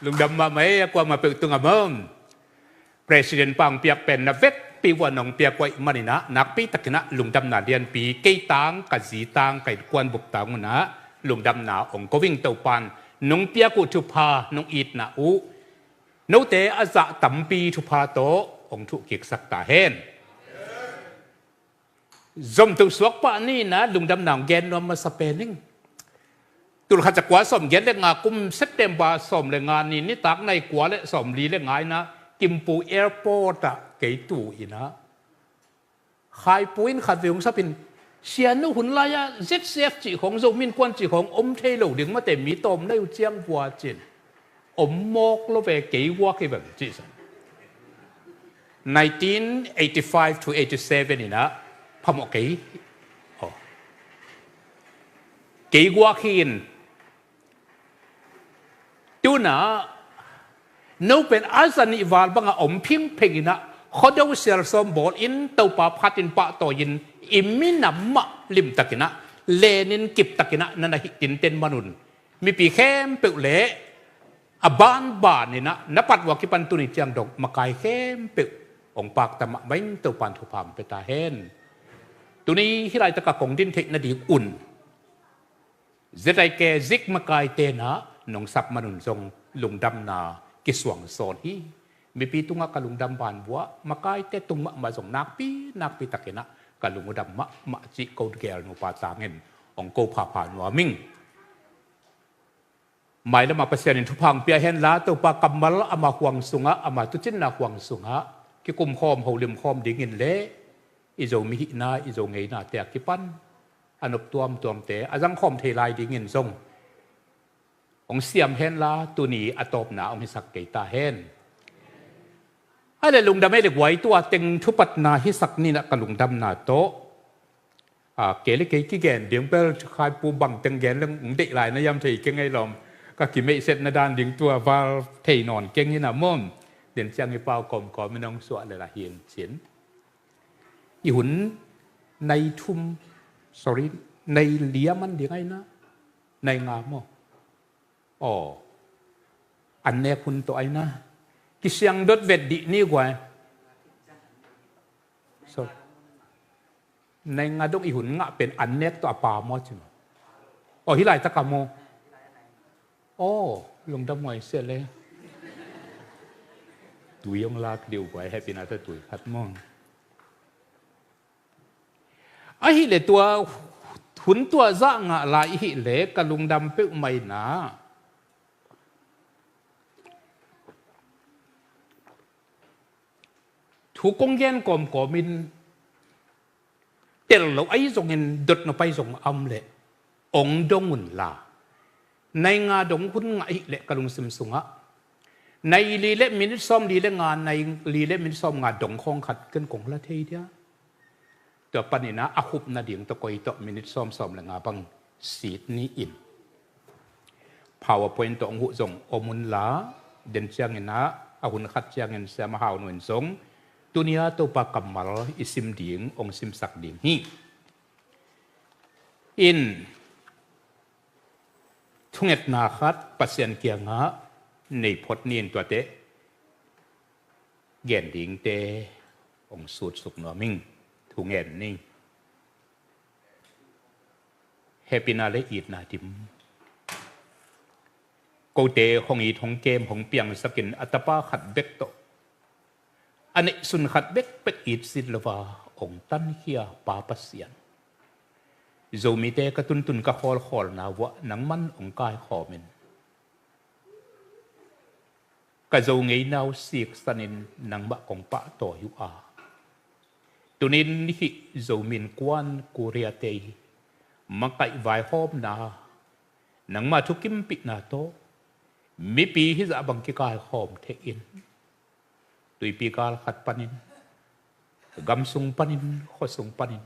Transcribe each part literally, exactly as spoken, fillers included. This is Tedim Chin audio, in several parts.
Lungdam mahmah ei, a kuamah peuh tungah maw. President pa hong piak pen na vekpi uh a nong piak uh ahih manin ah, nakpi takin ah lungdamna lianpi, kei tang, ka zi tang, ka innkuan bup tang un ah lungdamna hong ko ing. Topa'n nong piak uh thupha, nong itna uh, note a zah tampi thupha tawh hong thuhkiksak ta hen. Zomto suak pah ni in ah lungdamna hong gen nuam masa pen ing. Tulkhat zakua sawmgiat le nga kum September sawm le nga ni, nitak nai kua le sawmli le nga in ah Kimpu Airport ah kei tu in ah, Khaipu in khatvei hong sap in, Sianu, hun lai-ah Z C F cih khawng, Zomi Innkuan cih khawng om thei lo ding mate, mi tawm nai uh ciang vua, ci in. Om mawk lo ve, kei guak hi veng, ci sa. Nineteen eighty-five to eighty-seven in ah phamawh kei. Aw. Kei guak hi in. Tu in ah, no pen a zanih val bangah om phingpheng in ah, Khuado sial sawm bawl in, Topa phat in pahtawi in, i minam mah limtakin ah len in kiptakin ah na na hih tinten man un. Mipi khempeuh le a banban in ah na pat uh a kipan tuni ciang dong makai khempeuh hong pakta mahmah ing. Topa'n thupha hong pia ta hen. Tuni hih laitakah kong din theih nading un, Z I K zik makaite in ah nong sap man un zong lungdamna kisuang sawn hi. Mipi tungah ka lungdam ban uh ah, makaite tung mahmah zong nakpi nakpi takin ah ka lung uh dam mahmah, cih ko gel nupa tangin hong ko phapha nuam ing. Mailamah Pasian in thupha hong pia hen la, Topa kammal ama huang sungah, ama tuucinna huang sungah kikum khawm, holim khawm dingin le i Zomi hihna, i Zo ngeinate a kipan a nop tuamtuamte a zang khawm thei lai dingin zong hong siam hen la, tuni a tawpna hong hisak kei ta hen. Ai le lungdam ei le guai, tua teng thupatna hisak ni in ah ka lungdamna tawh, a, kei le kei kigen ding bel, Khaipu bang teng gen leng hong deih lai na hiam thei keng ei lawm. Ka kimeihsetna dan ding tua val thei nawn keng hi in ah maw. Den ciang i pau kawmkawm in hong suah lel a hi ing, ci in. I hun nai thum, sorry, nai li a man ding ai na, nai nga maw. Aw, an nek hun tawh ai na. Kisiang dot vet dih ni guai. So, nai nga dong i hun ngah pen an nek tawh a pha maw, ci maw. Aw, hih laitakah maw. Aw, lungdam huai sia le. Tui hong lak dih uh guai, hehpihna tawh tui khat maw. Ahih leh tua hun tua zah ngah lai i hih leh ka lungdam peuhmah in ah, thu kong gen kawmkawm in tel lo ahi zongin dot nop ahi zong a om leh hong dong un la. Nai nga dong hun ngah ahih leh ka lungsim sungah nai li le minit sawmli le nga, nai li le minit sawmnga dong khawng khat ken kong la thei dia. Tua panin ah a khupna ding tawh koi tawh minit sawm, sawm le nga bang sit ni in. PowerPoint tawh hong huh zong om un la, den ciangin ah a hun khat ciangin Siama Hau Nu in zong tuni-a Topa kammal i sim ding hong simsak ding hi. In, thungetna khat Pasian kiangah nei phot ni in, tuate gen dingte hong sutsuk nuam ing. Thungen ni. Hehpihna le itna dim. Kote hong it, hong kem, hong piangsak in a tapa khat bek tawh, a neihsun khat bekbek itsit lo a hong tankhia Pa Pasian, Zomite ka tuntun ka khawlkhawlna uah nangman hong kaikhawm in, ka Zo ngeina uh siksan in nangmah kong pahtawi uh a, tuni-in hih Zomi Innkuan Korea-te i makaih vaihawmna, nangma thukimpihna tawh mipi hih zah bang kikaikhawm theih in, tuipi gal khat panin, gam sung panin, khua sung panin,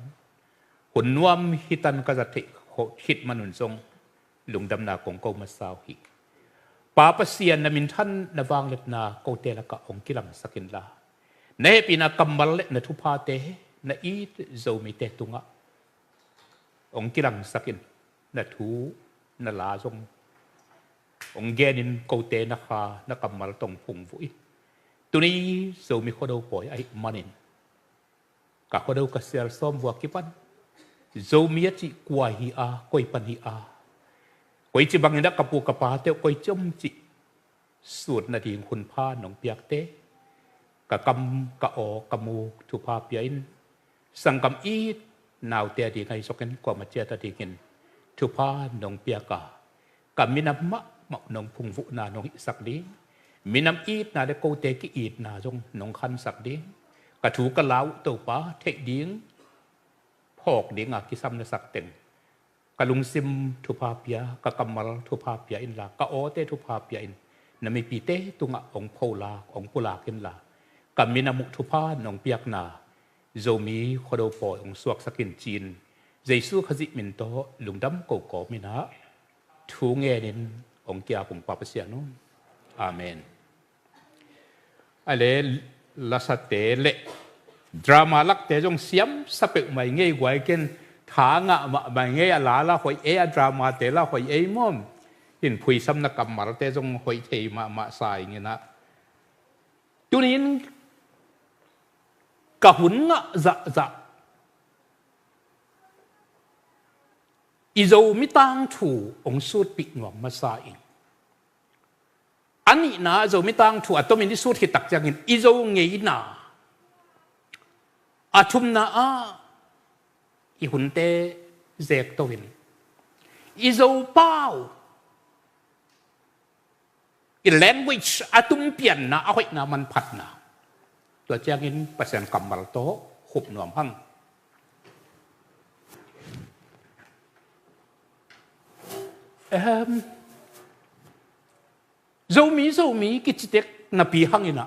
hun nuam hi tan ka zat theih khit man un zong lungdamna kong ko masa uh hi. Pa Pasian, na minthan, na vangliatna kote lakah hong kilangsak in la, na hehpihna kammal le na thuphate na it Zomite tungah hong kilangsak in, na thu na la zong Hong genin kote na kha na kammal tawh phungvuh in. Tuni Zomi Khuado pawi ahih manin ka Khuado ka sial sawm vua kipan Zomi a cih kua hi a, koi pan hi a, koici bangin a ka pu ka pate uh koici om cih sut nading hun pha nong piakte, ka kam ka aw ka muk thupha pia in. Sanggam it naute a ding ahi zongin kuamah ciat a dingin thupha nong piak a, ka minam mahmah nong phungvuhna nong hihsak ding, minam itna le kote ki-itna zong nong khansak ding, ka thu ka la uh Topa theih ding, phawk dinga kisam na sak teng ka lungsim thupha pia, ka kammal thupha pia inla, ka awte thupha pia in, na mipite tungah hong pholak, hong pulak inla, ka minam uh thupha nong piakna Zomi Khuado pawi hong suaksak in ci-in, Jesu Khazih min tawh lungdam ko kawm in ah thu ngenin hong ki-ap ung Pa Pasian aw. Amen. A le, lasate le drama lakte zong siamsa peuhmah i ngei guai, ken tha ngah mahmah i ngei. A la la hoih ei, a dramate la hoih ei maw. In phuisamna kammalte zong hoih thei mahmah sa ing in ah. Tuni-in ka hun ngah zahzah i Zomi tangthu hong sutpih nuam masa ing. A nihna, Zomi tangthu a tomin i sut khit tak ciangin i Zo ngeina, a thumna ah i hunte zekto in, i Zo pau, i language a tumpianna, a hoihna manphatna. Tua ciangin Pasian kammal tawh khup nuam hang. Em, Zomi, Zomi kici tek napi hang in ah,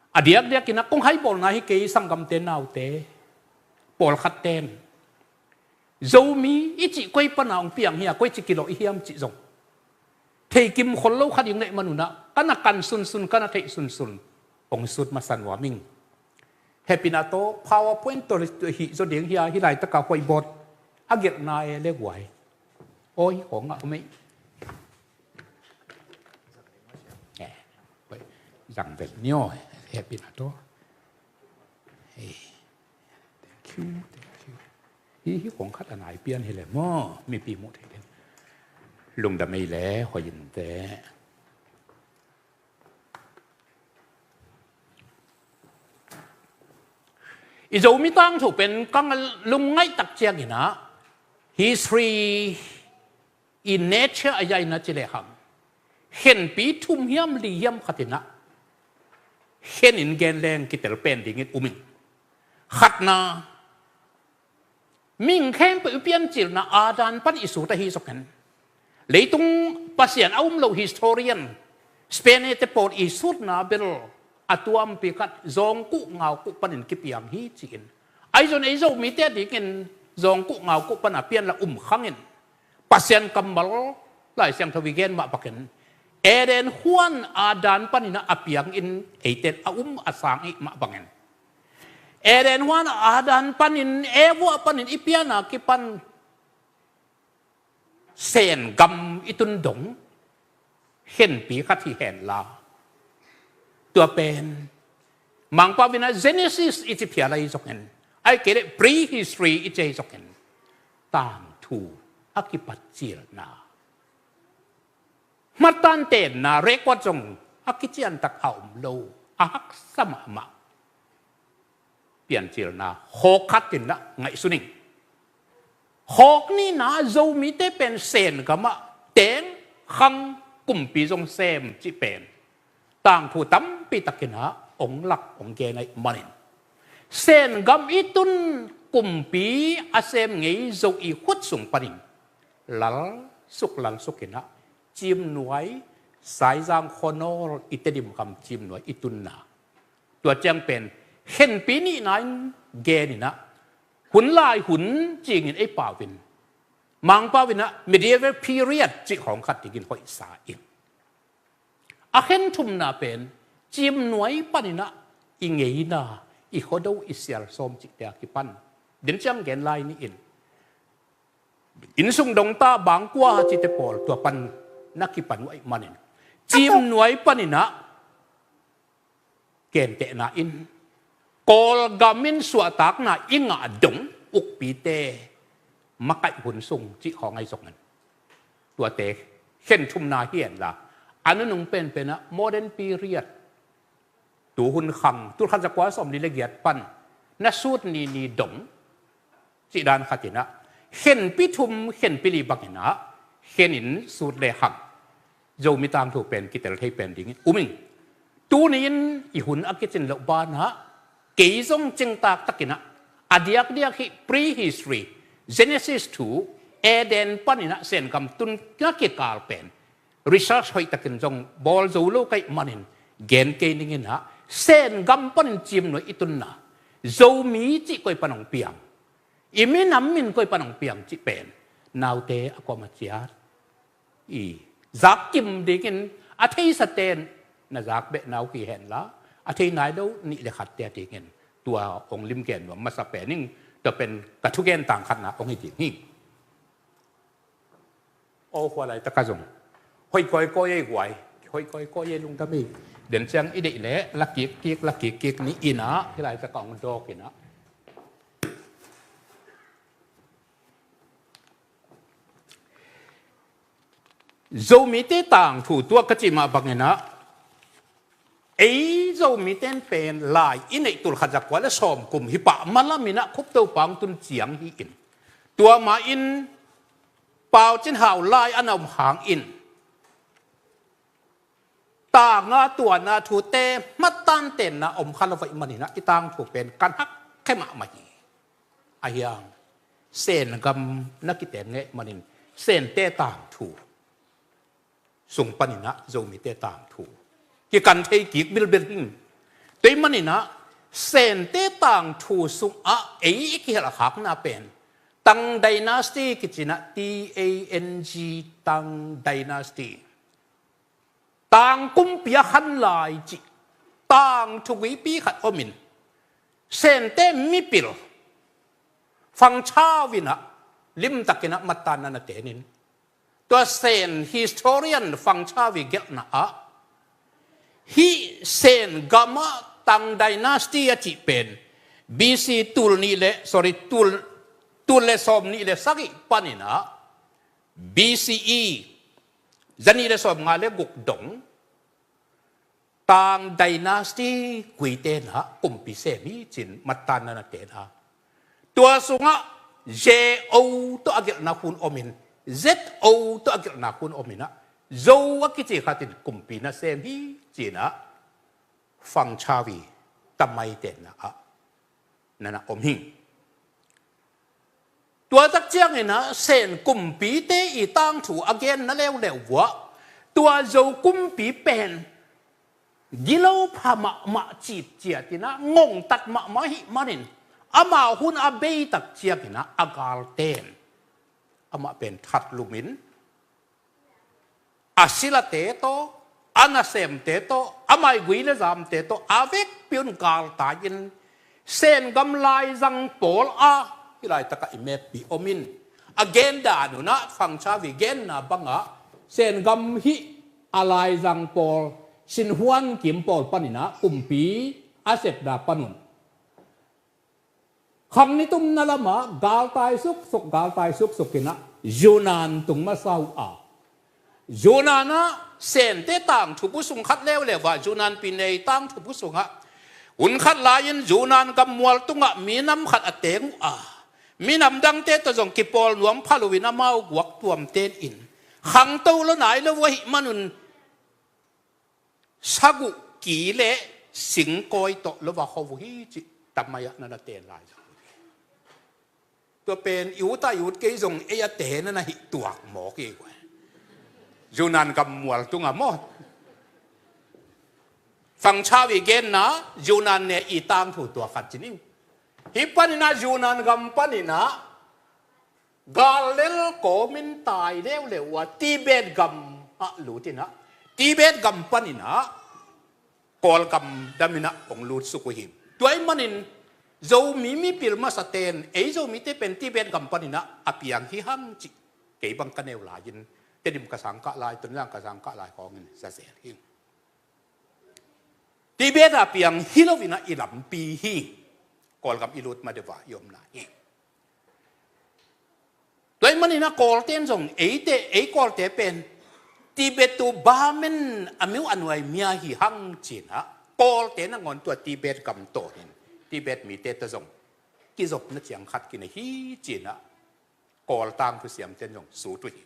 a diakdiak in ah kong haibawlna hi kei, sanggamte naute, pawlkhat ten Zomi i cih koi pana hong piang hi a, koici kilawh i hiam cih zong thei kimkhol lo kha ding na hih man un ah, ka na kan sunsun, ka na theih sunsun hong sut masa nuam ing. Hehpihna tawh PowerPoint tawh hih zaw ding hi a, hih laitaka hoih bawt a gelhna e le guai. Awi, hong a mei. Eh, hoih. Zang vet ni aw, hehpihna tawh. Hey. Thank you, thank you. Hi, hi kong khat a nai pian hi le maw, mipi muh thei den. Lungdam ei le, hoih in te. I Zomi tangthu pen ka lungngaih tak ciangin ah, history i nature a zaina ci lehang, khenpi thum hiam li hiam khat in ah khenin gen leng kitel pen dingin um ing. Khatna, mihing khempeuh i piancilna Adam pan i sut ahi zongin, leitung pasian a um lo historian, Spain-te pawl i sutna bel a tuampi khat zawngkuh ngaukuh panin kipiang hi ci-in, ahi zongin ei Zomite a dingin zawngkuh ngaukuh pana pianla um khangin, Pasian kammal Lai Siangtho i gen mah bangin, Eden huan Adam panin a piangin eite a um a sang i hih mah bangin, Eden huan Adam panin Eva panin i pian a kipan Sen gam i tun dong khenpi khat hi henla, tua pen Mangpau in ah Genesis i ci phial ahi zongin, ahih kei leh prehistory i ci ahi zongin, tangthu a kipat cilna, hmatan tenna record zong a kiciantak a om lo, a haksa mahmah piancilna hawk khat in ah ngaihsun ing. Hawk nihna, Zomite pen Sen gamah teng, khang, kumpi zong sem cih pen tangthu tampi takin ah hong lak hong gen ahih manin, Sen gam i tun kumpi a sem ngei Zo i khut sung panin lal suk lal suk in ah Ciimnuai, Saizang, Khuanawl, i Tedim gam Ciimnuai i tunna, tua ciang pen khenpi nihna in gen in ah, hun lai hun ci-in ei pau in, Mangpau in ah medieval period cih khawng khat dingin hoihsa ing. A khen thumna pen Ciimnuai panin ah i ngeina, i Khuado, i sial sawm cihte a kipan, den ciang gen lai ni in, innsung dongta bangkua cihte pawl tua pan na kipan uh ahih manin, Ciimnuai panin ah gentehna in Kawlgam in suahtakna i ngah dong ukpite makaih hun sung cih khawng ahi zongin, tuate khen thumna hi henla, a nunung penpen ah modern period, tuhun khang, tulkhat zakua sawmli le giat pan na sut ni ni dong cih dan khat in ah, khenpi thum, khenpi li bangin ah khen in sut le hang, Zomi tangthu pen kitel thei pen dingin um ing. Tuni-in i hun a kicin loh banah, kei zong cingtak takin ah, a diakdiak hih prehistory, Genesis to Eden panin ah Sengam tun na kikal pen research hoih takin zong bawl zo lo ka hih manin, gen kei ning in ah, Sengam panin Ciimnuai i tunna, Zomi cih koi pan hong piang, i minam min koi pan hong piang cih pen naute a kuamah ciat i zak kim dingin, a theisate in na zak beh na uh hi henla, a thei nai lo nih le khatte a dingin tua hong limgen nuam masa pen ing. Tua pen ka thugen tang khatna hong hi ding hi. Aw, hua laitak ah zong hoih kawikawi ei guai, hoih kawikawi ei, lungdam ei. Den ciang i deih leh la kikkik, la kikkik ni in ah, hih laitak ah hong dawk in ah. Zomite tangthu, tua ka cih mah bangin ah, ei Zomite in pen lai i neih tulkhat zakua le sawm kum hi pah malam in ah, Khup Topa hong tun ciang hi in, tua mah in Pau Cin Hau lai a na om hangin, tanga tuana thute hmattan tenna om kha lo ahih manin ah, i tangthu pen kan hak khe mahmah hi. Ahi hang Sengam na kiteng ngei manin, Sente tangthu sung panin ah Zomite tangthu kikan thei kik bilbil hi. Tua ahih manin ah, Sente tangthu sungah ei i kihelh khakna pen Tang Dynasty kici in ah, T A N G, Tang Dynasty. Tang kumpi a khan lai cih tangthu guipi khat om in, Sente mipil Fang Chau in ah limtakin ah mattanna na ten in, tua Sen historian Fang Chau i gelhna ah, hih Sengam ah Tang Dynasty a cih pen B C tul nih le, sorry, tul, tul le sawm nih le sagih panin ah, B C E, za nih le sawm nga le guk dong, Tang Dynasty guite in ah kumpi sem hi ci-in mattanna na ten a, tua sungah Z O tawh a gelhna hun om in, Z O tawh a gelhna hun om in ah, Zo a kici khat in kumpi na sem hi ci-in ah Fang Chau i tamai tenna ah na na om hi. Tua tak ciangin ah Sen kumpite i tangthu a genna leuleu uah, tua Zo kumpi pen gilo pha mahmah, cipciat in ah ngongtat mahmah ahih manin, ama hun a bei tak ciangin ah a galte in amah pen thatlum in, a silate tawh, a nasemte tawh, a maigui le zamte tawh, a vekpi un galtai in, Sengam laizang pawl ah, hih laitak ah i map pi om in, a gen dan un ah, Fang Chau i genna bangah, Sengam hih a laizang pawl, Sin Huan Kim pawl panin ah kumpi a sepna pan un, khang nitumna lamah galtai suksuk, galtai suksuk in ah Yunnan tung masa uh a, Yunnan ah Sente tangthu bu sung khat leuleu ah, Yunnan pinei tangthu bu sungah, hun khat lai-in Yunnan gammual tungah minam khat a teng uh a, minam dangte tawh zong kipawl nuam pha loin amau guak tuamten in, khangto lo nai lo uh ahih manun, saguh ki le singkawi tawh lo va kho uh hi cih tamai ah na na ten lai. Tua pen i ut a i ut kei zong ei a te na na hih tuak mawk hi. Yunnan gammual tungah maw, Fang Chau i genna, Yunnan ne i tangthu tua khat ci ni. Hih panin ah Yunnan gam panin ah gal lel kawmin tai leuleu uh a, Tibet gam ah lut in ah, Tibet gam panin ah Kawlgam dam in ah hong lutsuk uh hi. Tua ahih manin Zomi mipil masate'n ei Zomite pen Tibet gam panin ah a piang hi hang cih kei bang ka neu lai-in, Tedim ka sang kah lai, Tonzang ka sang kah lai khawngin za zel hi. Tibet a piang hi lo-in ah i lampi hi. Kawlgam i lut ma deuh a i omna hi. Tua ahih manin ah Kawlte'n zong eite, ei Kawlte pen Tibet to Burman a miu a nuai mi ahi hang ci-in ah Kawlte nangawn tua Tibet gam tawh hin Tibet mite tawh zong kizopna ciang khat kinei hi ci-in ah Kawl tangthu siamte'n zong sut uh hi.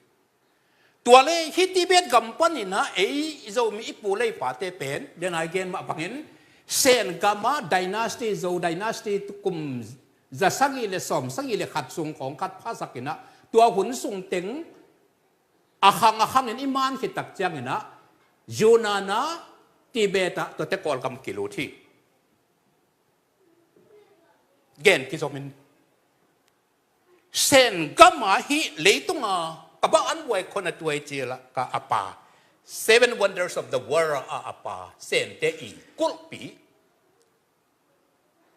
Tua leh hih Tibet gam panin ah ei Zomi i pu le i pate pen, den a i gen mah bangin, Sen gam ah dynasty, Zhou dynasty kum za sagih le sawm sagih le khat sung khawng khat phasak in ah, tua hun sung teng a khang a khangin i man khit tak ciangin ah, Yunnan ah, Tibet ah, tuate Kawlgam kilut hi. Gen kizomin, Sen gam ah hih leitung a, ka ba an buai khon a tuai ci-a ka a pa, Seven Wonders of the World a a pa, Sente i kulhpi,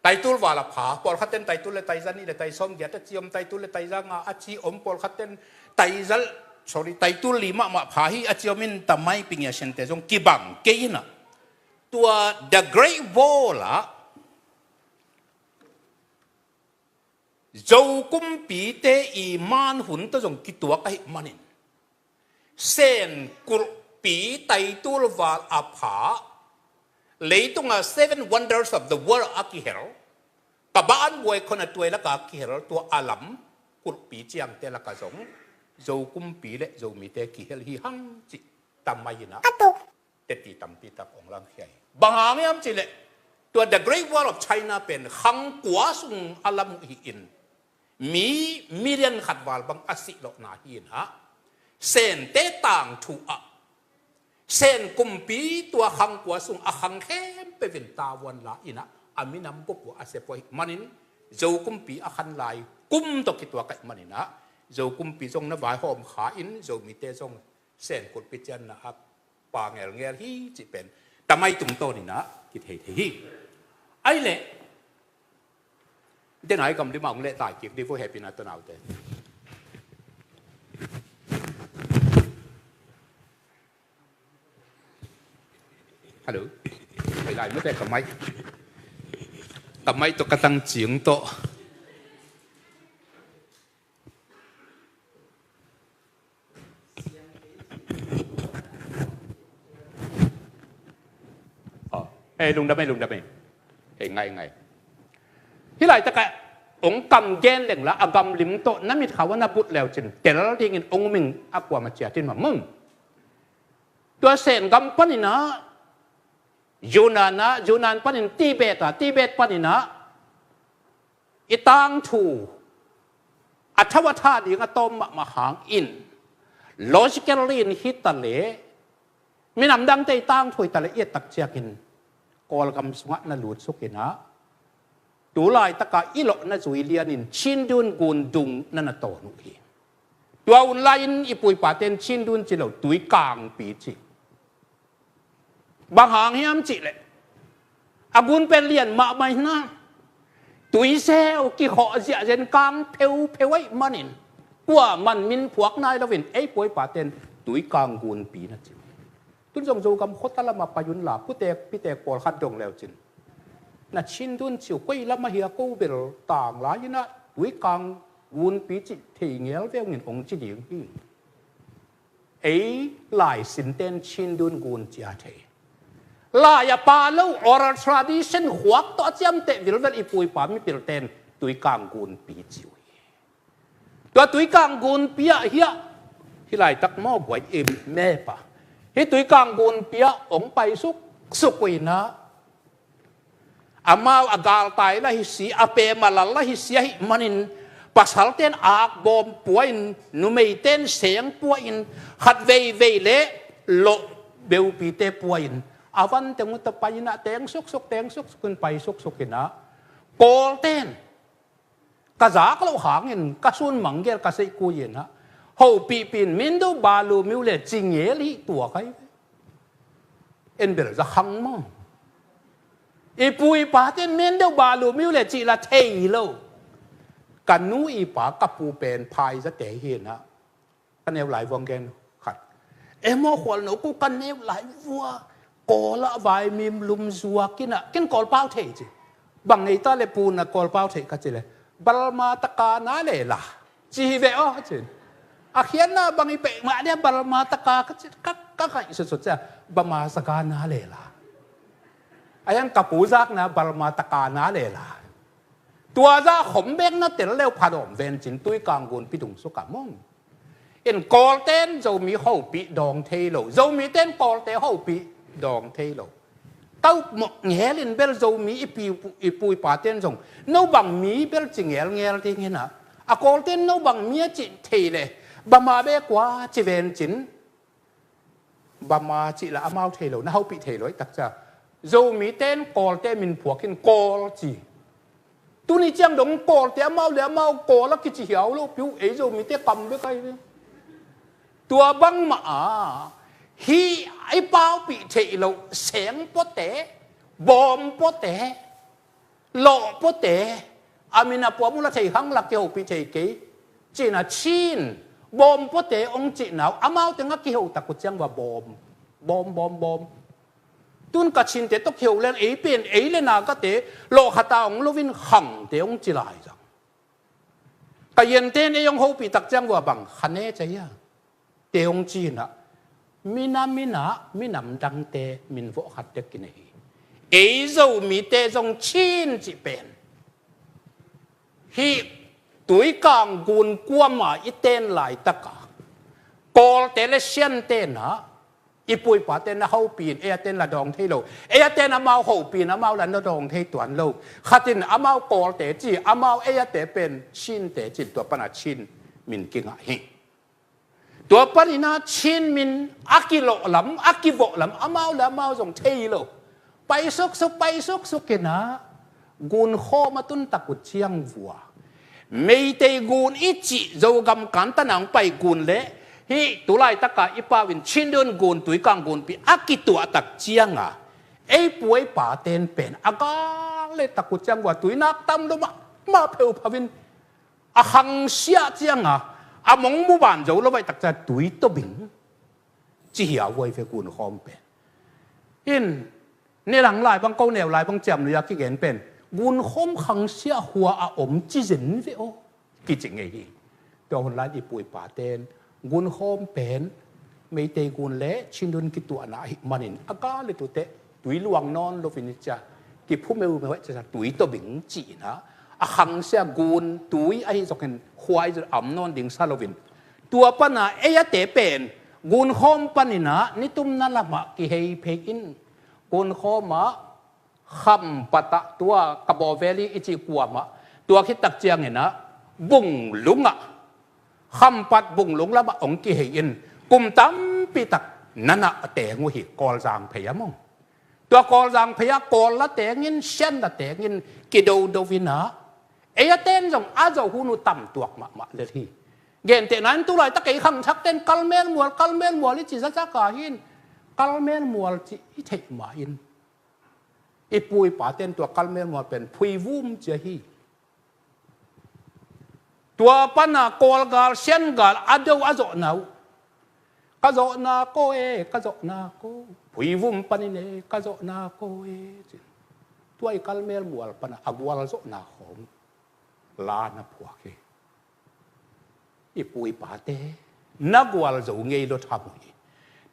Taitul val a pha, pawlkhatte'n Taitul le Taiza nih le Taisawm giat a ci om, Taitul le Taiza nga a ci om, pawlkhatte'n Taiza, sorry, Taitul li mahmah pha hi a ci om in, Tamai Pi Ngia Sente zong kibang kei in ah, tua The Great Wall ah Zo kumpite i man hun tawh zong kituak ahih manin, Sen kulhpi Taitul val a pha, leitung a Seven Wonders of the World a kihel, ka ba an buai khon a tuai lak a kihel, tua a lam kulhpi ciangte lak ah zong Zo kumpi le Zomite kihel hi hang cih Tamai in ah teti tampi tak ong langkhia hi. Bang hang hiam cih leh, tua The Great Wall of China pen khang kua sung a lam uh hi-in, mi million khat val bang a sih lawhna hi-in ah, Sente tangthu ah, Sen kumpi tua khang kua sung a khang khempeuh in tavuan la in ah, a minam bup uh a sep uh ahih manin, Zo kumpi a khan lai kum tawh kituak ahih manin ah, Zo kumpi zong na vaihawm kha in, Zomite zong Sen kulhpi cianna a pa ngelngel hi cih pen Tamai tungtawnin ah kithei thei hi. Ahih leh, den a i gam lim ah hong lehtai kik dih vo, hehpihna tawh naute. Hello. Hei lai mate ka mic. Ka mic tawh ka tang cing tawh. Aw, eh, lungdam ei, lungdam ei. Eh, ngai, ngai. Hih laitakah hong kam gen leng la, a gamlim tawh na mitkhau ah na but leu cin tel dingin hong um ing, a kuamah ciat in mah maw. Tua Sen gam panin ah, Yunnan ah, Yunnan panin Tibet ah, Tibet panin ah, i tangthu a thau a tha ding a tawm mahmah hangin, logically in hi ta leh, minam dangte i tangthu hi ta leh, i et tak ciangin Kawlgam sungah na lut suk in ah, tu laitaka i lawhna zui lianin Chindwin gun dung na na tawn uh hi. Tua hun lai-in i pu i pate'n Chindwin ci lo, Tuikangpi ci. Bang hang hiam cih leh, a gun pen lian mahmah hi-in ah, tuiseu kikhawh ziahziah in kang pheupheu ahih manin, kuaman min phuak nai loin ei pu i pate'n Tuikang gunpi na ci uh hi. Tun zong Zogam khuata lamah pai un la, putek pitek pawlkhat dong leu cin, na Chindwin ci uh koi lam ahi a, ko bel tang lai-in ah Tuikang gunpi cih thei ngel veng in hong ci ding hi. Ei laisinte'n Chindwin gun ci a thei. Lai a pha lo, oral tradition khuak tawh a ciamteh vilvel i pu i pa mipilte'n Tuikang gunpi ci uh hi. Tua Tuikang gunpi ah hiah, hih laitak maw, buai im mep a, hih Tuikang gunpi ah hong pai suksuk uh in ah, amau a galtai la hi si, a pem a lal la hi si ahih manin, pasalte'n akbawm pua-in, numeite'n seng pua-in, khat veivei leh lawh beupite pua-in, a van teng uh tawh pai in ah, teng suksuk, teng suksuk in, pai suksuk in ah, Kawlte'n ka zak loh hangin ka sun manggel ka seihkui in ah, hopihpih in, Mindo Balu Miu le ci ngel hi, tua kai ve. En bel za khang maw. I pu i pate'n Mindo Balu Miu le cih la thei lo. Ka nu i pa, ka pu pen phaizate hi in ah, ka neu lai vuang gen khat Emaw khualno ku ka neu lai vua, Kawl ah vaimim lum zuak in ah, ken Kawl pau thei ci. Bang ngei ta le pu na Kawl pau thei ka ci le, Balma taka na le la ci hi ve aw cin. A khiatna bang i peih mah dia Balma taka ka ci, ka, ka ngaihsutsut cia, Bama saka na le la. A hiang ka pu zakna Balma taka na le la. Tua zah khom bek na tel leu pha dawm ven cin, Tuikang gunpi dung suk a mong. In Kawlten Zomi hopih dawng thei lo, Zomiten Kawlte hopih dawng thei lo. Ka upmawh ngelin bel Zomi i pi, i pu i paten zong no bang mi bel ci ngelngel ding in ah, a Kawlten no bang mi a cih thei le, Bama bek ua ci ven cin, Bama cih la amau thei lo, na hopih thei lo i takcia. Zomiten Kawlte min phuak in Kawl ci. Tuni ciang dong Kawlte amau le amau Kawl a kici hiau lo piu, ei Zomite kam bek ai ve. Tua bangmah a, hih i paupih theih loh seng pawte, bawm pawte, lawh pawte, a min a puam uh la thei khang la kihopih thei kei. Cina Chin, bawm pawte hong cihna uh, amau teng a kiho tak uh ciang va bawm, bawm, bawm, bawm. Tun Kachinte tawh kiho leng ei pen, ei le Nagate, lawh khata hong loin Khangte hong ci lai zang. Ka yenten ei hong hopih tak ciang vua bang kha ne cia hia? Te hong ci in ah, minam in ah minam dangte min vawh khat dek kinei hi. Ei Zomite zong Chin cih pen hih Tuikang gun kuama i ten laitaka Kawlte le Siante in ah i pu i pate na hopih in, ei a ten la dawng thei lo. Ei a ten amau hopih in amau la na dawng thei tuan lo. Khat in amau Kawlte ci, amau ei a te pen Chinte ci, tua pana Chin min kingah hi. Tua panin ah Chin min a kilawh lam, a kivawh lam, amau le amau zong thei lo. Pai suksuk, pai suksuk in ah gunkhawm a tun tak uh ciang vua Meitei gun i cih Zogam kantan a hong pai gun le hih tu laitaka i pau in Chindwin gun, Tuikang gunpi a kituah tak cianga ei pu ei paten pen a gal le tak uh ciang vua tuinak tam lo mahmah pheuphau in a khangsiah cianga a mong mu ban zo lo vaih tak ciang tui tawbing ci hiau huai ve gunkhawm pen. In, ne lang lai bang ko neu lai bang ciam nuia kigen pen gunkhawm khangsiah hua a om ci zen ve aw kici ngei hi. Tua hun lai i pu i paten gunkhawm pen Meitei gun le Chindwin kituahna ahih manin a gal le tute tui luang nawn loin i cia, kiphu meumeu cia, tui tawbing ci in ah a khangsiah gun tui ahi zokin khuai zot am nawn ding sa loin. Tua pana ei a te pen gunkhawm panin ah nitumna lamah kihei phei in gunkhawm ah Khampat ah tua Kabaw Valley i cih kuamah tua khit tak ciangin ah Bunglung ah, Khampat Bunglung lamah hong kihei in kum tampi tak na na teng uh hi, Kawlzang phei a mong. Tua Kawlzang phei ah Kawl la teng in, Sian la teng in kidodo in ah ei a ten zong a zo hun uh tam tuak mahmah lel hi. Gentehna in tu laitak ei khangthak ten Kalmel mual, Kalmel mual i ci zakzak a hi in Kalmel mual ci i theih ma in i pu i paten tua Kalmel mual pen Phuivum ci a hi. Tua pana Kawlgal, Siangal a do a zawhna uh, ka zawhna ko e, ka zawhna ko, Phuivum panin e, ka zawhna ko e, ci. Tua i Kalmel mual pana a gualzawhna khawng la na phuak hi. I pu i pate na gualzo ngei lo tham uh hi.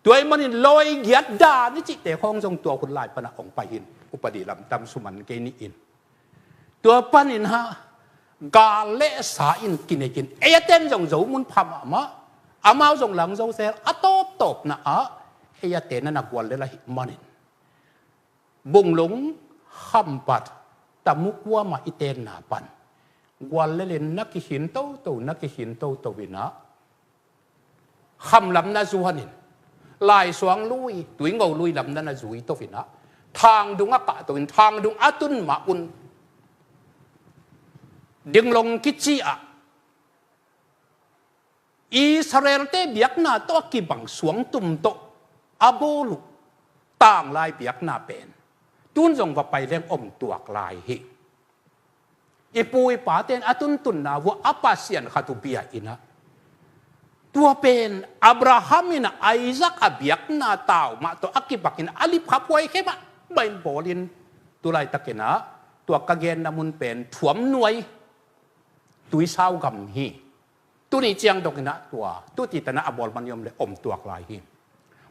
Tua ahih manin lawi giat dan i cihte khawng zong tua hun lai pana hong pai hi in, upadi lam tam suman kei ni in. Tua panin ah gal le sa in kinek in, ei a ten zong zo mun pha mahmah, amau zong lang zo sel, a tawptawpna ah ei a ten na na gual lel ahih manin Bunglung, Khampat, Tamu kuamah i tenna pan gual lelin na kikhin toto, na kikhin toto in ah kham lam na zuan in, Laisuang lui, Tuingo lui lam na na zui to in ah Thangdung a kahto in, Thangdung a tun mah un Dinglong kici ah Israelte biakna tawh a kibang suangtum tawh a bawl uh tanglai biakna pen tun zong va pai leng om tuak lai hi. I pu i paten a tuntunna vua a Pasian khat uh bia in ah Tua pen Abraham in Isaac a biakna tau mah tawh a kipakin a lipkhaphuai khemah mah in bawlin, tu laitakin ah tua ka genna mun pen thuam nuai tuisau gam hi. Tuni ciang dongin ah tua tuti tanah a bawl man i om le om tuak lai hi.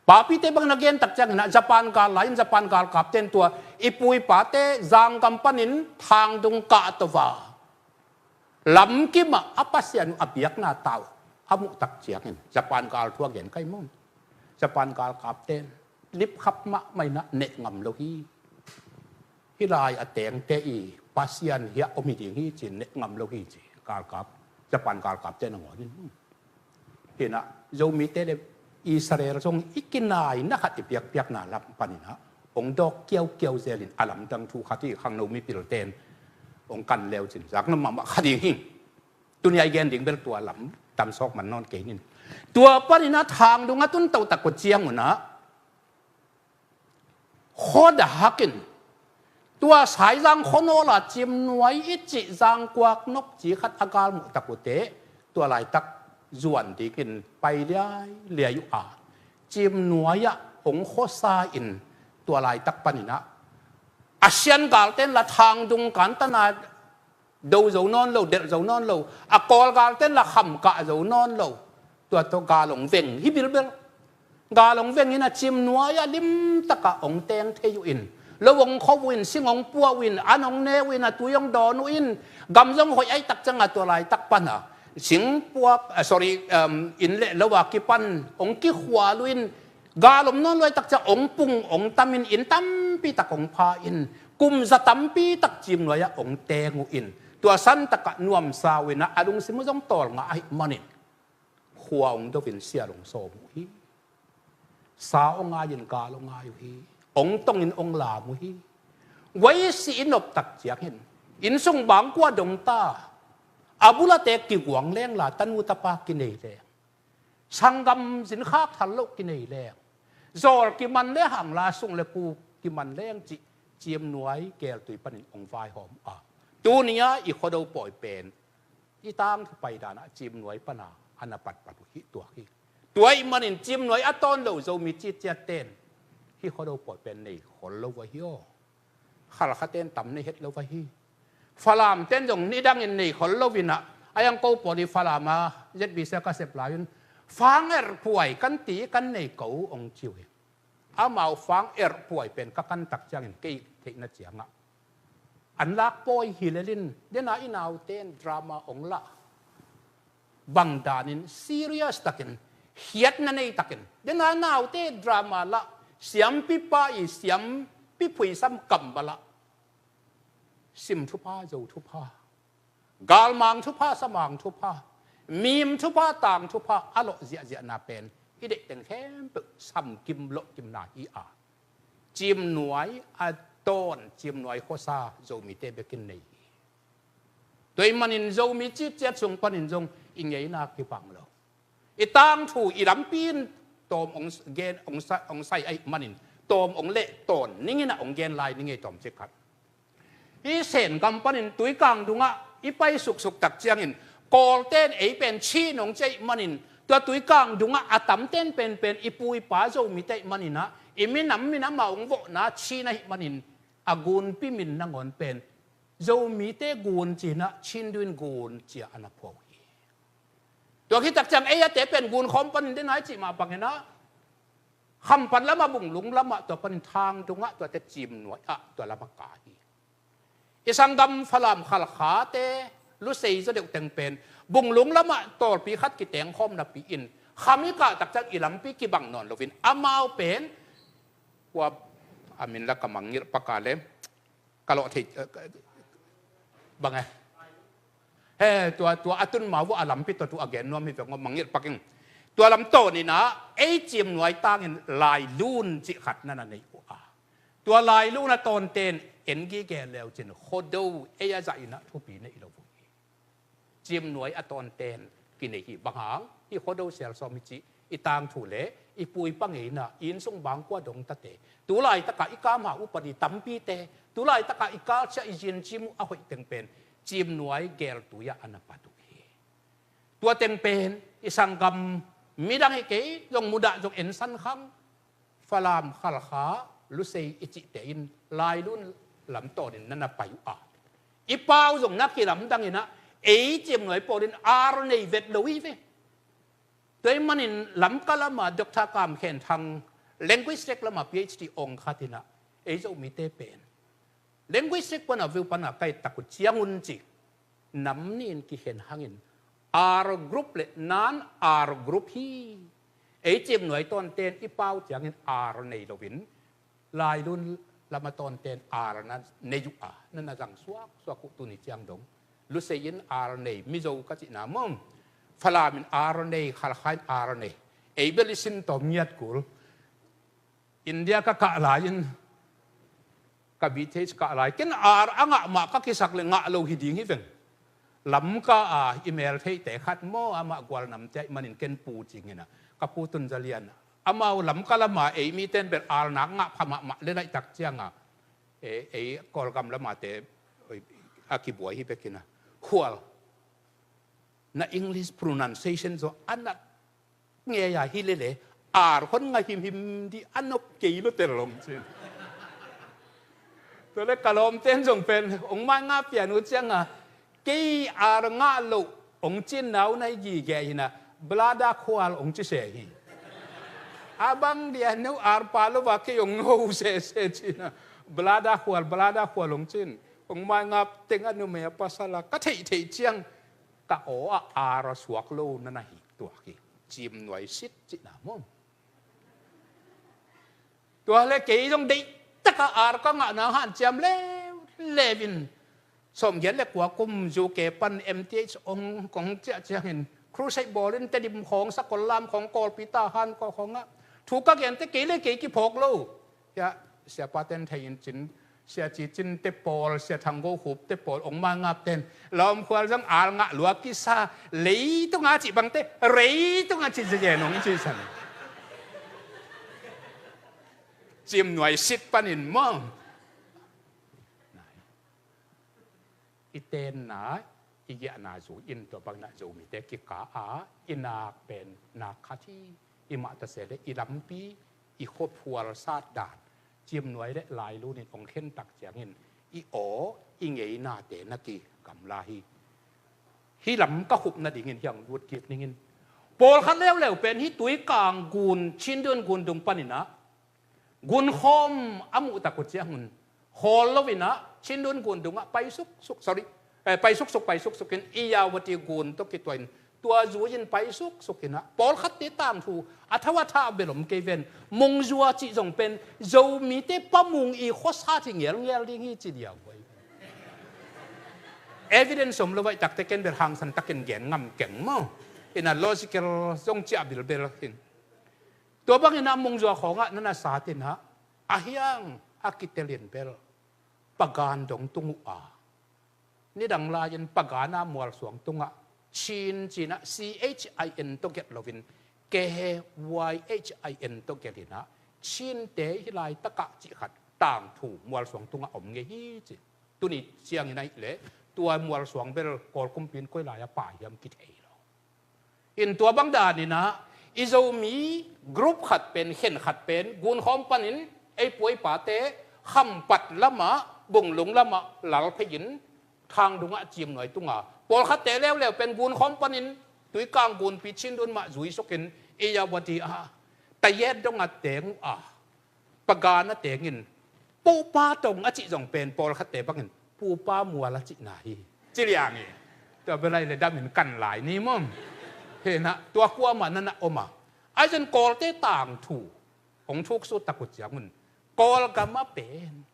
Papite bangin a gen tak ciangin ah Japan gal lai-in Japan galkapten tua i pu i pate zanggam panin thangdung kah tova lamkimah a Pasian uh a biakna tau a muh tak ciangin Japan gal thu a gen kai maw? Japan galkapten lipkhap mahmah in ah neh ngam lo hi. Hih lai a tengte i Pasian hiah om hi ding hi ci-in neh ngam lo hi ci galkap, Japan galkapte nangawn in. Hi in ah Zomite le Israel zong i kinaina khat i piakpiakna lam panin ah hong dawk kiaukiau zelin a lamdang thu khat hi. Khangno mipilten hong kan leu cin zakna mahmah kha ding hi. Tuni a i gen ding bel tua lam tamsawk man nawn kei nin. Tua panin ah thangdung a tun totak uh ciangun ah khuadahakin tua Saizang khuanawl a Ciimnuai i cih zangkuak nopci khat a galmuh tak uh teh tua laitak zuan dingin pai liailiai uh a, Ciimnuai ah hong khuasa in tua laitak panin ah Asian galten la thangdung kantana do zo nawn lo, delh zo nawn lo. A Kawl galten la kham kah zo nawn lo. Tua tawh gal hong veng hi bilbel. Gal hong veng in ah Ciimnuai ah limtakah hong teng thei uh in, lo hong khop uh in, sing hong puah uh in, an hong ne uh in, a tui hong dawn uh in, gam zong hoih ahih tak ciangah tua laitak pan a sing puak, ah, sorry, um, inn le lo a kipan hong kikhual uh in, gal om nawn lo ahih tak ciang hong pung hong tam in, inn tampi tak hong pha in, kum za tampi tak Ciimnuai ah hong teng uh in, tua santakah nuamsa uh in ah a lungsim uh zong tawlngah ahih manin khua hong do in sial hong sawm uh hi. Sa hong ngai in gal hong ngai uh hi. Hong tong in hong lam uh hi. Guai si i nop tak ciangin innsung bangkua dong ta, a bulate kiguang leng la tanu tapa kinei leng, sanggam zin khak thal loh kinei leng, zawl kiman le hang la sung le pu kiman leng cih Ciimnuai geltui panin hong vaihawm a, tuni a i Khuado pawi pen i tangthu pai dan ah Ciimnuai pan a a na patpat uh hi tuak hi. Tua ahih manin Ciimnuai a tawn lo Zomi citciatten hih Khuado pawi pen nei khol lo va hi aw. Khalkhaten tam nei het lo va hi. Falamten zong nidangin nei khol lo in ah, a yang ko pawl i Falam a Z B C ka sep lai un, fang erh puai kan ti kan nei ko hong ci uh hi. Amau fang erh puai pen ka kan tak ciangin kei theihna ciangah an lak pawi hi lel in, dena i nauten drama hong lah bang danin serious takin, khiatna nei takin, dena naute drama lah, siampipa i siampi phuisam kam bala, sim thupha, zo thupha, galmang thupha, samang thupha, mim thupha, tang thupha a lawh ziahziahna pen i deih teng khempeuh samkim lawhkimna hi a, Ciimnuai a tawn, Ciimnuai khuasa Zomite bekin nei hi. Tua ahih manin Zomi citciat sung panin zong i ngeina kibang lo. I tangthu i lampi in tawm hong gen, hong sa-, hong sai ahih manin tawm hong leh tawn ning in ah hong gen lai ning ei tawm cik khat. Hih Sen gam panin Tuikang dungah i pai suksuk tak ciangin Kawlten ei pen Chin hong ci ahih manin, tua Tuikang dungah a tamten penpen i pu i pa Zomite ahih manin ah, i minam minam a hong vawhna Chin ahih manin, a gunpi min nangawn pen Zomite gun ci-in ah Chin duin gun ci-a a na phuah uh hi. Tua khit tak ciang ei ate pen gun khawm panin dena i cih mah bangin ah, Khampat lamah, Bunglung lamah, tua panin Thangdungah, tuate Ciimnuai ah tua lamah ka hi. I sanggam Falam Khalkhate lusei zaw deuh teng pen Bunglung lamah tawlpi khat kiteng khawm napi in, kham i kah tak ciang i lampi kibang nawn loin amau pen, kua a min la ka mangngilh pak a le, ka lawh thei, eh, bang e. He, tua, tua a tun ma uh a lampi tua tu a gen nuam hi veng aw, mangngilh pak ing. Tua lam tawn in ah ei Ciimnuai tangin Lailun cih khat na na nei uh a, tua Lailun a tawnten en gige leu cin Khuado ei a zah in ah thupi nei lo uh hi. Ciimnuai a tawnten kinei hi. Bang hang? Hih Khuado sial sawm i cih i tangthu le i pu i pa ngeina, i innsung bangkua dongtate, tu laitakah i kamha upadi tampite, tu laitakah i kalsia i zincim uh a hoih teng pen Ciimnuai geltui ah a na pat uh hi. Tua teng pen i sanggam midang hi kei zong mudah zong ensan khang Falam, Khalkha, Lusei i cihte in Lailun lam tawnin na na pai uh a, i pau zong na kilamdang inah ei ciimnuai pawlin ar nei vet lo hi ve. Tua ahih manin Lamka lama Doctor Kam Khen Thang, linguistic lama P H D ong khat inah ei Zomite pen linguistic pana veu pana kai takut ciangun ci nam nih in kikhen hangin R group le non R group hi. Ei ciimnuai tawnten i pau ciangin R nei loin Lailun lama tawnten R na nei uh a, na na zang suaksuak uh tuni ciang dong. Lusei in R nei, Mizo ka cihna maw, Falam in R nei, Khalkha in R nei. Ei bel i sin tawm ngiat kul. India ka kah lai-in ka B Th kah lai ken R a ngah mah ka kisak le ngah lo hi ding hi veng. Lamka a i mel theite khat maw, amah gualnamte ahih manin ken pu cing inah ka pu Tun Za Lian, amau Lamka lama ei miten bel R nak ngah pha mahmah le laihtak cianga ei, ei Kawlgam lamate a kibuai hi bekinah, Khual, na English pronunciation zong a na ngei a hi lele, R hon ngah himhim dih a nop kei lo tel hong cin. Tua le ka lawmten zong pen hong mai ngah pian uh cianga kei R ngah loh hong cin nau nai gige hinah, Blada Khual hong ci se hi. A bang dia no R pa lo va kei hong no sese cinah, Blada Khual, Blada Khual hong cin. Hong mai ngah teng a numei a pasal a ka theihtheih ciang ka aw a R a suak lo na na hi tuak hi. Ciimnuai sit cihna maw. Tua le kei zong deihtaka R ka ngah nang hanciam leuleu in, sawmgiat le kua kum U K pan M Th ong kong ciah ciangin crusade bawlin Tedim khawng, Sakollam khawng, Kawlpi, Tahan khawngah thu ka gente kei le kei kiphawk lo. Hiah siapa ten thei in cin, Sia Ci Cin te pawl, Sia Thang Go Khup te pawl, ong mangap ten Lawm Khual zong R ngah lua kisa, leitunga cih bangte reitunga cih zezen ong cihsan. Ciimnuai sit panin maw. I tenna, i giahna zui in tua bangin ah Zomite kika a, i nak pen nak khat hi. I mah ta se le i lampi, i khuaphual sat dan, ciimnuai le lailun in ong khen tak ciangin i aw, i ngeinate na kigamla hi. Hih lam ka khup nadingin hiang lut kik ningin. Pawlkhat leuleu pen hih Tuikang gun, Chindwin gun dung panin ah gunkhawm a muh tak uh ciangun, hawl loin ah Chindwin gun dungah pai suksuk, sorry, eh, pai suksuk, pai suksukin Irrawaddy gun tawh kituahin tua zui-in pai suksukin ah pawlkhatte tangthu a thau a thah bel om kei ven. Mungzua cih zong pen Zomite Pa Mung i khuasat hi ngelngel ding hi ci diau vai. Evidence om lo vai takte ken bel hangsan takin gen ngam keng maw. In a logical zong ciah bilbel hin. Tua bangin ah Mungzua khawngah na na satin ah a hiang a kitelin bel Pagan dong tung uh a, nidang lai-in Pagan a mualsuang tungah Chin cin ah C H I N tawh gelh loin K Y H I N tawh gelhin ah Chinte hih laitakah cih khat tangthu mualsuang tungah om ngei hi ci. Tuni ciangin ahih leh tua mualsuang bel Kawl kumpi in koi lai-ah pai hiam kithei lo. In tua bang danin ah i Zomi group khat pen, khen khat pen gunkhawm panin ei pu ei pate Khampat lamah, Bunglung lamah lal phei-in Thangdung ah ciimnuai tunga, pawlkhatte leuleu pen gunkhawm panin Tuikang gunpi Chindwin mah zui sukin Irrawaddy ah Tayet dong a teng uh a, Pagan a tengin Pupa Tong a cih zong pen pawlkhatte bangin Pupa Mual a cihna hi ci liang hi. Tua bel ahih leh damin kan lai ni maw. Hi na, tua kuamah na na om a, ahi zongin Kawlte tangthu hong thuksut tak uh ciangun Kawlgam ah pen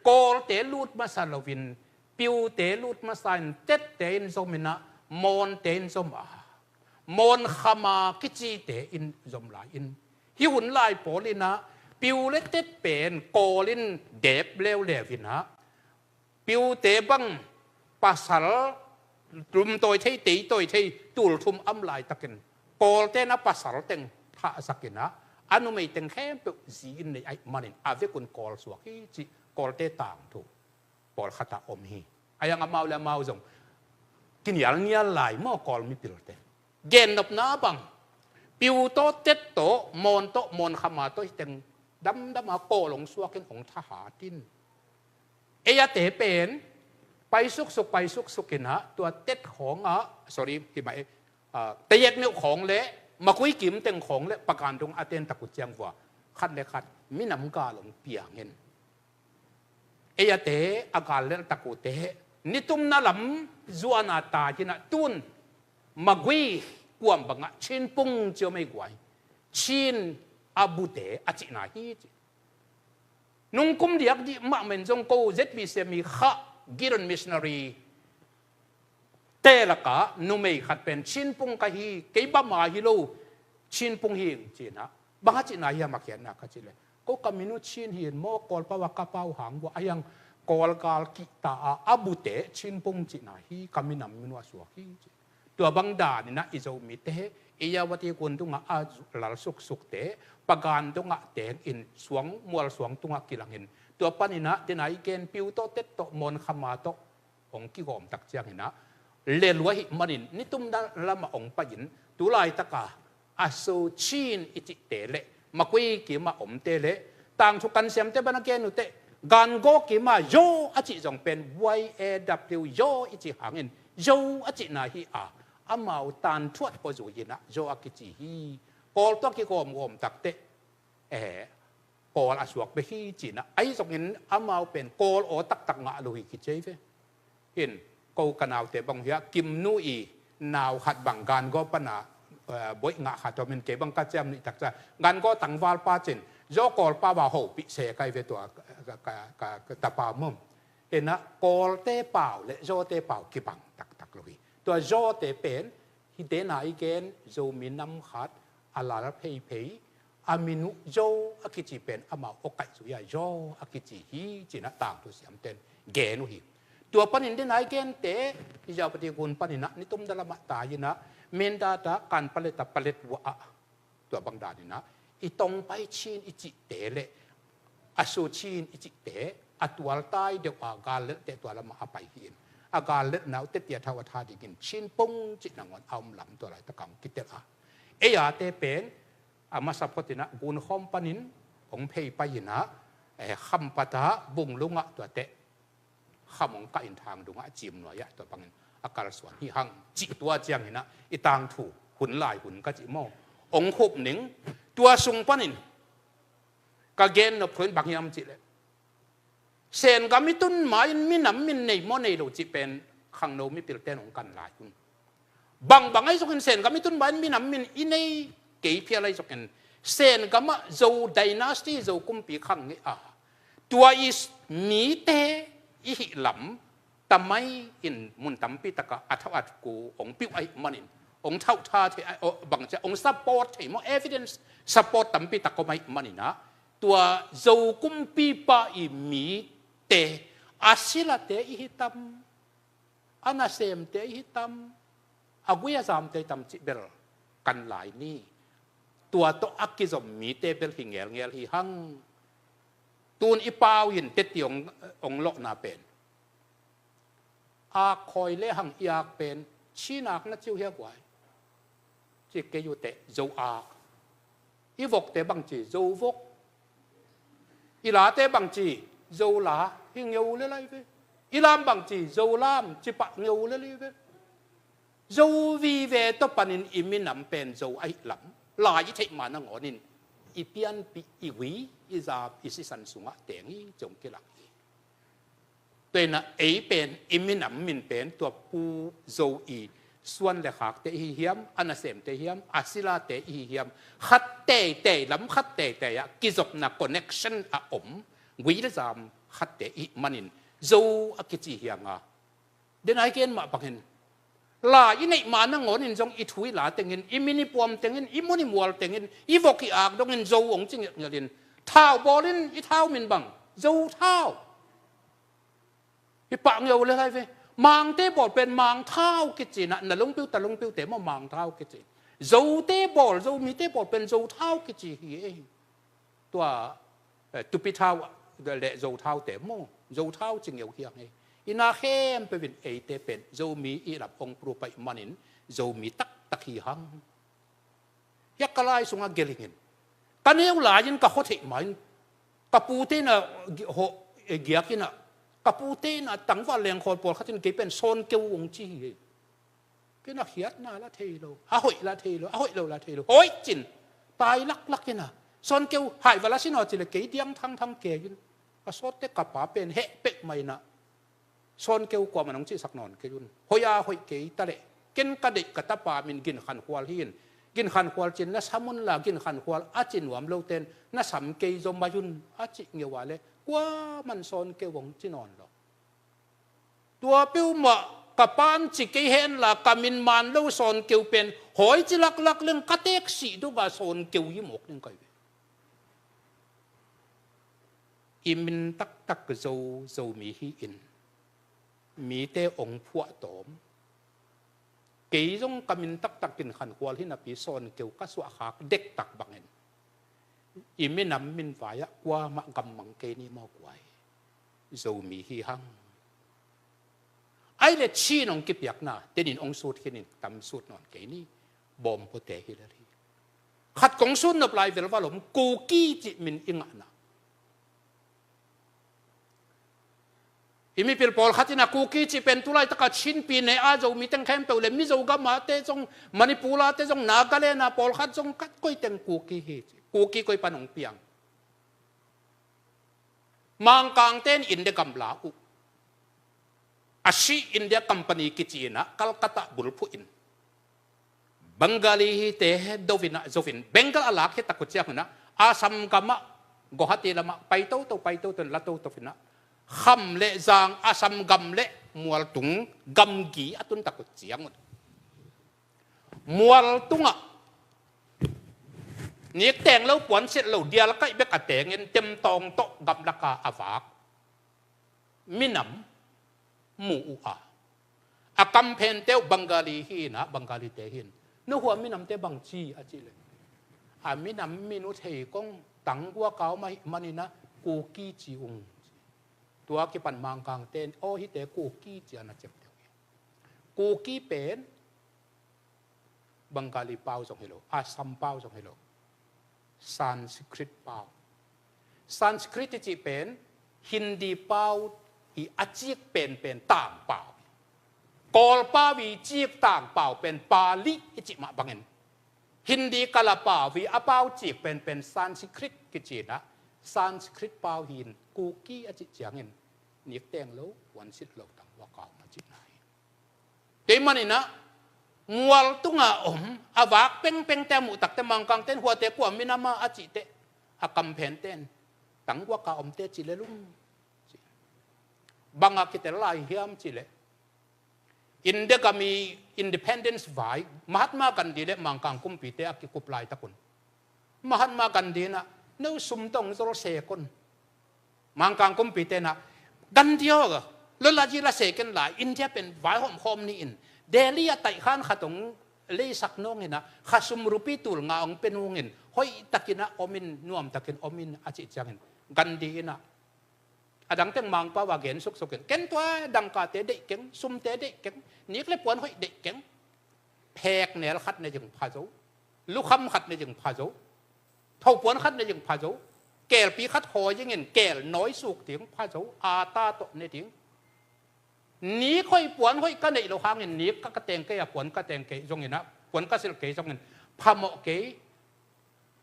Kawlte lut masa loin, Piute lut masa in, Tette in zom in ah, Mawnte in zom a, Mawn Khama kicite in zom lai in, hih hun lai pawl in ah Piu le Tet pen Kawl in dep leuleu in ah, Piute bang pasal tumtawi thei, teitawi thei, tulthum om laitakin Kawlte in a pasal teng thahsak in ah, a numei teng khempeuh zi in nei ahih manin a vekun Kawl suak hi cih Kawlte tangthu pawlkhat ah om hi. A hiang amau le amau zong kinialnial lai maw Kawl mipilte. Gennopna bang, Piu tawh, Tet tawh, Mon tawh, Mon Khama tawh hi teng damdama Kawl hong suakin hong thahat in. Ei a te pen pai suksuk, pai suksuk inah tua Tet khawngah, sorry, hi mah e, ah, Tayek Neu khawng le Magui Kim teng khawng le Pagan dong a ten tak uh ciang vua khat le khat minam gal hong piang in. Ei a te a gal lelh tak uh te nitumna lam zuan a tai inah tun Magui kuam bangah Chin Pung ci om ei guai. Chin a bute a cihna hi ci. Nung kum diak dih mahmah in zong ko Z B C mi khah Gideon missionary te lakah numei khat pen Chin Pung ka hi, kei Bama hi lo, Chin Pung hi ing ci inah. Bang a cihna hiam a khiatna ka cih leh, ko ka min uh Chin hi in maw, Kawl pau a ka pau hang vua a hiang Kawl gal kihta a a bute Chin Pung cihna hi, ka minam min uh a suak hi ci. Tua bang dan inah i Zomite Irrawaddy gun tungah a lal suksukte Pagan dongah teng in suang, mual suang tungah kilangin, tua pan inah dena i gen Piu tawh, Tet tawh, Mon Khama tawh hong kigawm tak ciang inah lelua hi manin nitumna lamah hong pai in, tu laitaka a so Chin i cihte le Magui Kim a omte le tangthu kan siamte bana gen uh teh, Gangaw Kim a Yaw a cih zong pen Y A W Yaw i cih hangin Zo a cihna hi a, amau tanthuat aw zui inah Yaw a kici hi. Kawl tawh kigawmgawm tak teh, eh, Kawl a suak bek hi ci inah. Ahi zongin amau pen Kawl aw taktak ngah lo hi kici ei ve. Hin, ko ka naute bang uh hiah Kimnu i nau khat bang Gangaw pana, eh, boih ngah khat om in, kei bang ka ciam nih tak ciang Gangaw tangval pa cin, Zo Kawl pau a hopih se kai ve tua ka, ka, ka, ka tapa mum. Hinah Kawlte pau le Zote pau kibang taktak lo hi. Tua Zote pen hi dena i gen Zomi nam khat a lal pheiphei a min uh Zo a kici pen amau aw kaih zui a Yaw a kici hi ci inah tangthu siamten gen uh hi. Tua panin dena i gente Irrawaddy gun pan inah nitumna lamah tai inah Mindat ah Kanpalet ah Paletwa ah, tua bang dan inah i Tongpai Chin i cihte le a so Chin i cihte a tualtai deuh a gal lelhte tua lamah a pai hi in, a gal lelhna uh teti a thau a tha dingin Chin Pung cih nangawn a om lam tua laitak a hong kitel a. Ei a te pen a masa phot inah gun khawm panin hong phei pai inah, eh, Khampat ah Bunglung ah tua teh kham hong kah in Thangdung ah Cimnuai ah tua bangin a kalsuan hi hang cih, tua ciang inah i tangthu hun lai hun ka cih maw, hong khup ning. Tua sung panin ka gennop thu in bang hiam cih leh, Sengam i tun ma-in minam min nei maw nei lo cih pen khangno mipilten hong kan lai un. Bangbang ahi zongin Sengam i tun ma-in minam min i nei kei phial ahi zongin Sengam ah Zo dynasty, Zo kumpi khang ngei a, tua i s-, mite i hih lam tamai in mun tampi takah a thau a ku hong piuh ahih manin hong thauh tha thei, a, aw, bangcia hong support thei maw, evidence support tampi tak om ahih manin ah, tua Zo kumpipa i mite a silate i hi tam, a nasemte i hi tam, a gui a zamte i tam cih bel kan lai ni. Tua tawh a kizom mite bel hi ngelngel hi hang. Tun i pau in teti hong, hong lawhna pen ak khawi le hang i ak pen Chin ak na ci uh hia guai. Ci kei uh teh Zo ak. I vokte bangci Zo vok. I late bangci Zo la hi ngeu le lai ve. I lam bangci Zo lam ci pah ngeu le lai ve. Zo vive tawh panin i minam pen Zo ahih lam lai i theih ma nangawnin i pianpih, i gui, i zap, i sisan sungah teng hi ci hong kilang hi. Tua inah ei pen i minam min pen tua Pu Zo i suan le khakte i hi hiam, a nasemte i hi hiam, a silate i hi hiam, khat teitei lam khat teitei ah kizopna connection a om gui le zam khatte i hih manin Zo a kici hi hang a. Dena i gen mah bangin la i neih ma nangawnin zong i thu i la tengin, i min i puam tengin, i mun i mual tengin, i vok i ak dongin Zo hong ci ngelhngelhin thau bawlin i thau min bang Zo thau. Hi pah ngeu le lai ve. Mangte bawl pen Mang thau kici inah, na lungpiu ta lungpiute maw Mang thau kici. Zote bawl, Zomite bawl pen Zo thau kici hi ei. Tua, eh, Tupi thau le Zo thaute maw Zo thau ci ngeu hi hang ei. Ina khempeuh in eite pen Zomi i lap hong prupai manin Zomi tak tak hi hang. Hiah ka lai sungah gelingin ka neu lai-in ka khua theih ma-in ka pute in a gi-, hawh, eh, giakin a, ka pute in a tangval lengkhawl pawlkhat in kei pen Sawnkeu hong ci hi. Kei in a khiatna la thei lo, a hoih la thei lo, a hoih lo la thei lo, hoih cin tai laklak in a, Sawnkeu hai va la sin aw ci leh kei diang thangthang kei in, ka sawt teh ka pa pen heh peuhmah in a, Sawnkeu kuamah nong cihsak nawn kei un. Hoih a hoih kei ta leh ken ka deih ka tapa min Gin Khan Khual hi in, Gin Khan Khual ci-in na sam un la, Gin Khan Khual a ci nuam lote in na sam kei zaw mai un, a cih ngeu a leh kuamah in Sawnkeu hong ci nawn lo. Tua peuhmah ka pa'n ci kei hen la, ka min man lo Sawnkeu pen hawi ci laklak leng ka teeksih dong a Sawnkeu hi mawk ding ka hi ve. I min taktak Zo, Zomi hi-in mite hong phuahtawm. Kei zong ka min taktak Gin Khan Khual hi napi Sawnkeu ka suahkhak dektak bangin i minam min vai-ah kuamah gammang kei ni maw guai. Zomi hi hang. Ai le Chin hong kipiakna tenin hong sut khin in tam sut nawn kei ni. Bawmpuate hi lel hi. Khat kong sut nop lai velval om, Kuki cih min i ngahna. I mipil pawlkhat in a Kuki cih pen tu laitaka Chin pi ne a Zomi teng khempeuh le Mizo gamate zong, Manipur-ate zong, Nagaland-a pawlkhat zong, khat koi teng Kuki hi ci. Kuki koi pan hong piang? Mangkangte in India gam la uh. A si India Company kici in a Calcutta bulphuh in Bengali hite do in a zo in, Bengal a lak hi tak uh ciang un a, Assam gamah, Guwahati lamah pai toto, pai toto in la toto in a, kham le zang, Assam gam le mualtung gamgi a tun tak uh ciang un, mualtungah nikteng lo, puansilh lo, dialkaih bek a tengin, temtawng tawh gamlaka a vak minam mu uh a, a kamphente uh Bengali hi in a, Bengalite hi in, "No hua minamte bangci?" a cih leh, "A minam min uh thei kong, Tangua kau mah hi manin a Kuki ci ung." Tua kipan Mangkangte in, "Aw, hihte Kuki," ci-a na ciamteh uh hi. Kuki pen Bengali pau zong hi lo, Assam pau zong hi lo, Sanskrit pau. Sanskrit i cih pen Hindi pau i a cik penpen tangpau. Kawl pau i cik tangpau pen Pali i cih mah bangin, Hindi kala pau i a pau cik penpen Sanskrit kici in a, Sanskrit pau hi in Kuki a cih ciangin nikteng lo, puansilh lo, Tangua kau mah cihna hi. Tua ahih manin a, mualtunga om, a vak pengpengte a muh takteh Mangkangte in, "Huate kua minam a?" a cih teh, a kamphente in, "Tangua kau omte ci lel ung," ci. Bangah kitel lai hiam cih leh, India gam i independence vai, Mahatma Gandhi le Mangkang kumpite a kikup laitak un, Mahatma Gandhi in a, "No sum tawh hong zol sek un." Mangkang kumpite in a, "Gandhi aw, lolaji la sek in la, India pen vaihawm khawm ni in, Delhi ah taihkhan khat hong leisak nung in a, kha sum rupee tul nga hong pia nung in, hoihtakin a om in, nuamtakin om in," a cih ciangin, Gandhi in a, a dang teng Mangpau a gen suksuk in, "Ken tua dangkate deih keng, sumte deih keng, nik le puan hoih deih keng. Pheknel khat ne zing pha zo, lukham khat ne zing pha zo, thopuan khat ne zing pha zo, kelpi khat hawi zingin kel nawi suk ding pha zo, ata tawh ne ding. Nik hoih puan hoih ka neih loh hangin nik ka, ka teng kei a, puan ka teng kei zongin a, puan ka silh kei zongin phamawh kei.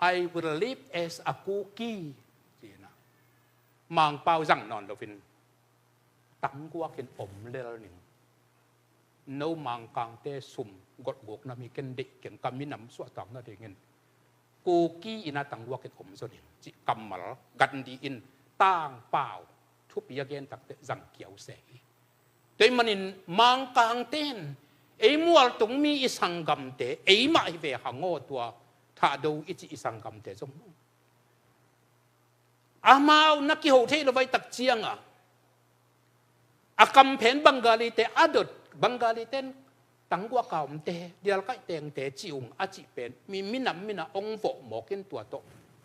I will live as a Kuki," ci-in a, Mangpau zang nawn loin, "Tangguak in om lel ning. No Mangkangte sum golhgukna mi ken deih keng, ka minam suahtakna dingin Kuki in a Tangguak in om zaw ning," cih kammal Gandhi in tangpau thupi a gen takteh zang kiau se hi. Tua ahih manin Mangkangte in ei mualtung mi, i sanggamte, eimah hi ve hang aw, tua Thahdo i cih i sanggamte zong, amau na kiho theih lo vai tak cianga, a kamphen Bengalite a dot, Bengalite in, "Tangguak a omte, dialkaih tengte ci ung," a cih pen mi minam min a hong vawh mawk in, tua tawh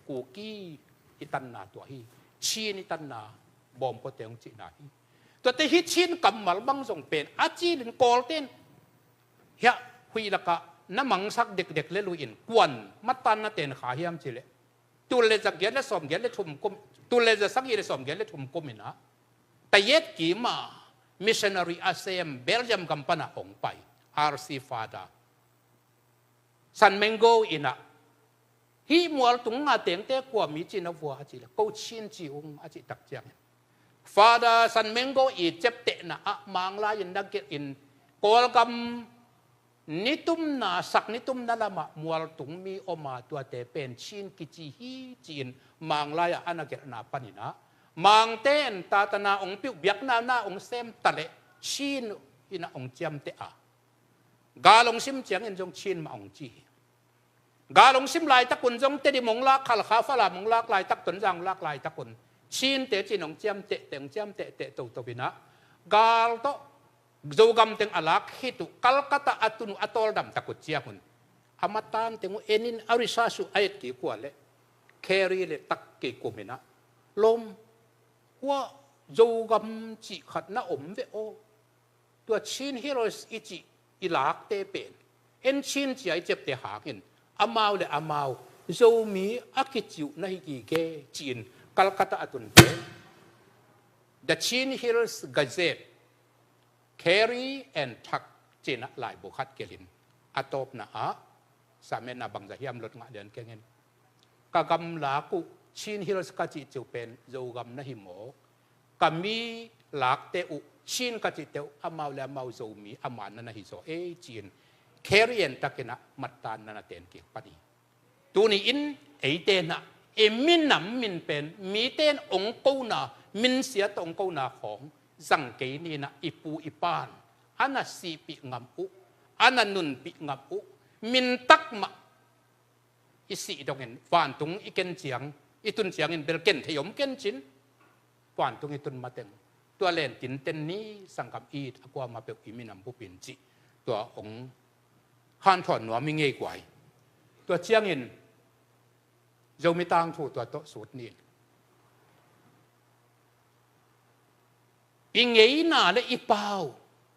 Kuki i tanna tua hi, Chin i tanna, Bawmpuate hong cihna hi. Tuate hih Chin kammal bang zong pen a cilin Kawlte in hiah huih lakah na mangsak dekdek le luin kuan mattan na ten kha hiam cileh, tul le za giat le sawm giat le thum kum, tul le za sagih le sawm giat le thum kum inah, tayet kima missionary a sem Belgium gam panah hong pai, R C Father San Mengo inah, hih mualtung nga tengte kua mi ci na vua a cih le, ko Chin ci ung a cih tak ciangin, Father San Mengo i ciaptehna ah Manglai in na gelh in, Kawlgam nitumna, sak nitumna lamah mualtung mi om a, tuate pen Chin kici hi ci-in Manglai ah a na gelhna paninah, Mangte in tatana hong piuh, biakna na hong sem taleh Chin inah hong ciamteh a, gal hong sim ciangin zong Chin mah hong ci hi. Gal hong sim laitak un zong Tedim hong lak, Khalkha, Falam hong lak laitak, Tonzang hong lak laitak un Chinte ci-in hong ciamtehteh, hong ciamtehteh toto inah, gal tawh Zogam teng a lak khit uh, Calcutta a tun uh a tawldam tak uh ciang un, a mattan teng uh en in a research uh a et kik uh leh, Carey le tak kik uh inah, lawm, hua Zogam cih khat na om ve aw. Tua Chin Hills i cih i lakte pen, en Chin ci-a i ciapte hangin, amau le amau Zomi a kici uh na hi gige ci-in Calcutta a tunte The Chin Hills Gazette, Carey and Tuck ci-in ah laibu khat gelhin, a tawpna ah, sametna bangzah hiam lot ngah lian kengin, ka gamlak uh Chin Hills ka cih ciu pen Zogam na hi mawk, ka mi lakte uh Chin ka cihte uh amau le amau Zomi a manna na hi zaw ei ci-in, Carey and Tuck inah mattan na na ten kik pan hi. Tuni in eite nah i minam min pen mite in hong kona, minsia tawh hong kona khawng zang kei ni inah, i pu i pan a na sihpih ngam uh, a na nunpih ngam uh, mintak mah i sih dongin vantung i ken ciang, i tun ciangin bel ken thei om ken cin, vantung i tun mateng tua len tinten ni, sanggam it a kuamah peuh i minam bup in cih tua hong hanthawn nuam i ngei guai. Tua ciangin Zomi Tangthu tua tawh sut ni. I ngeina le i pau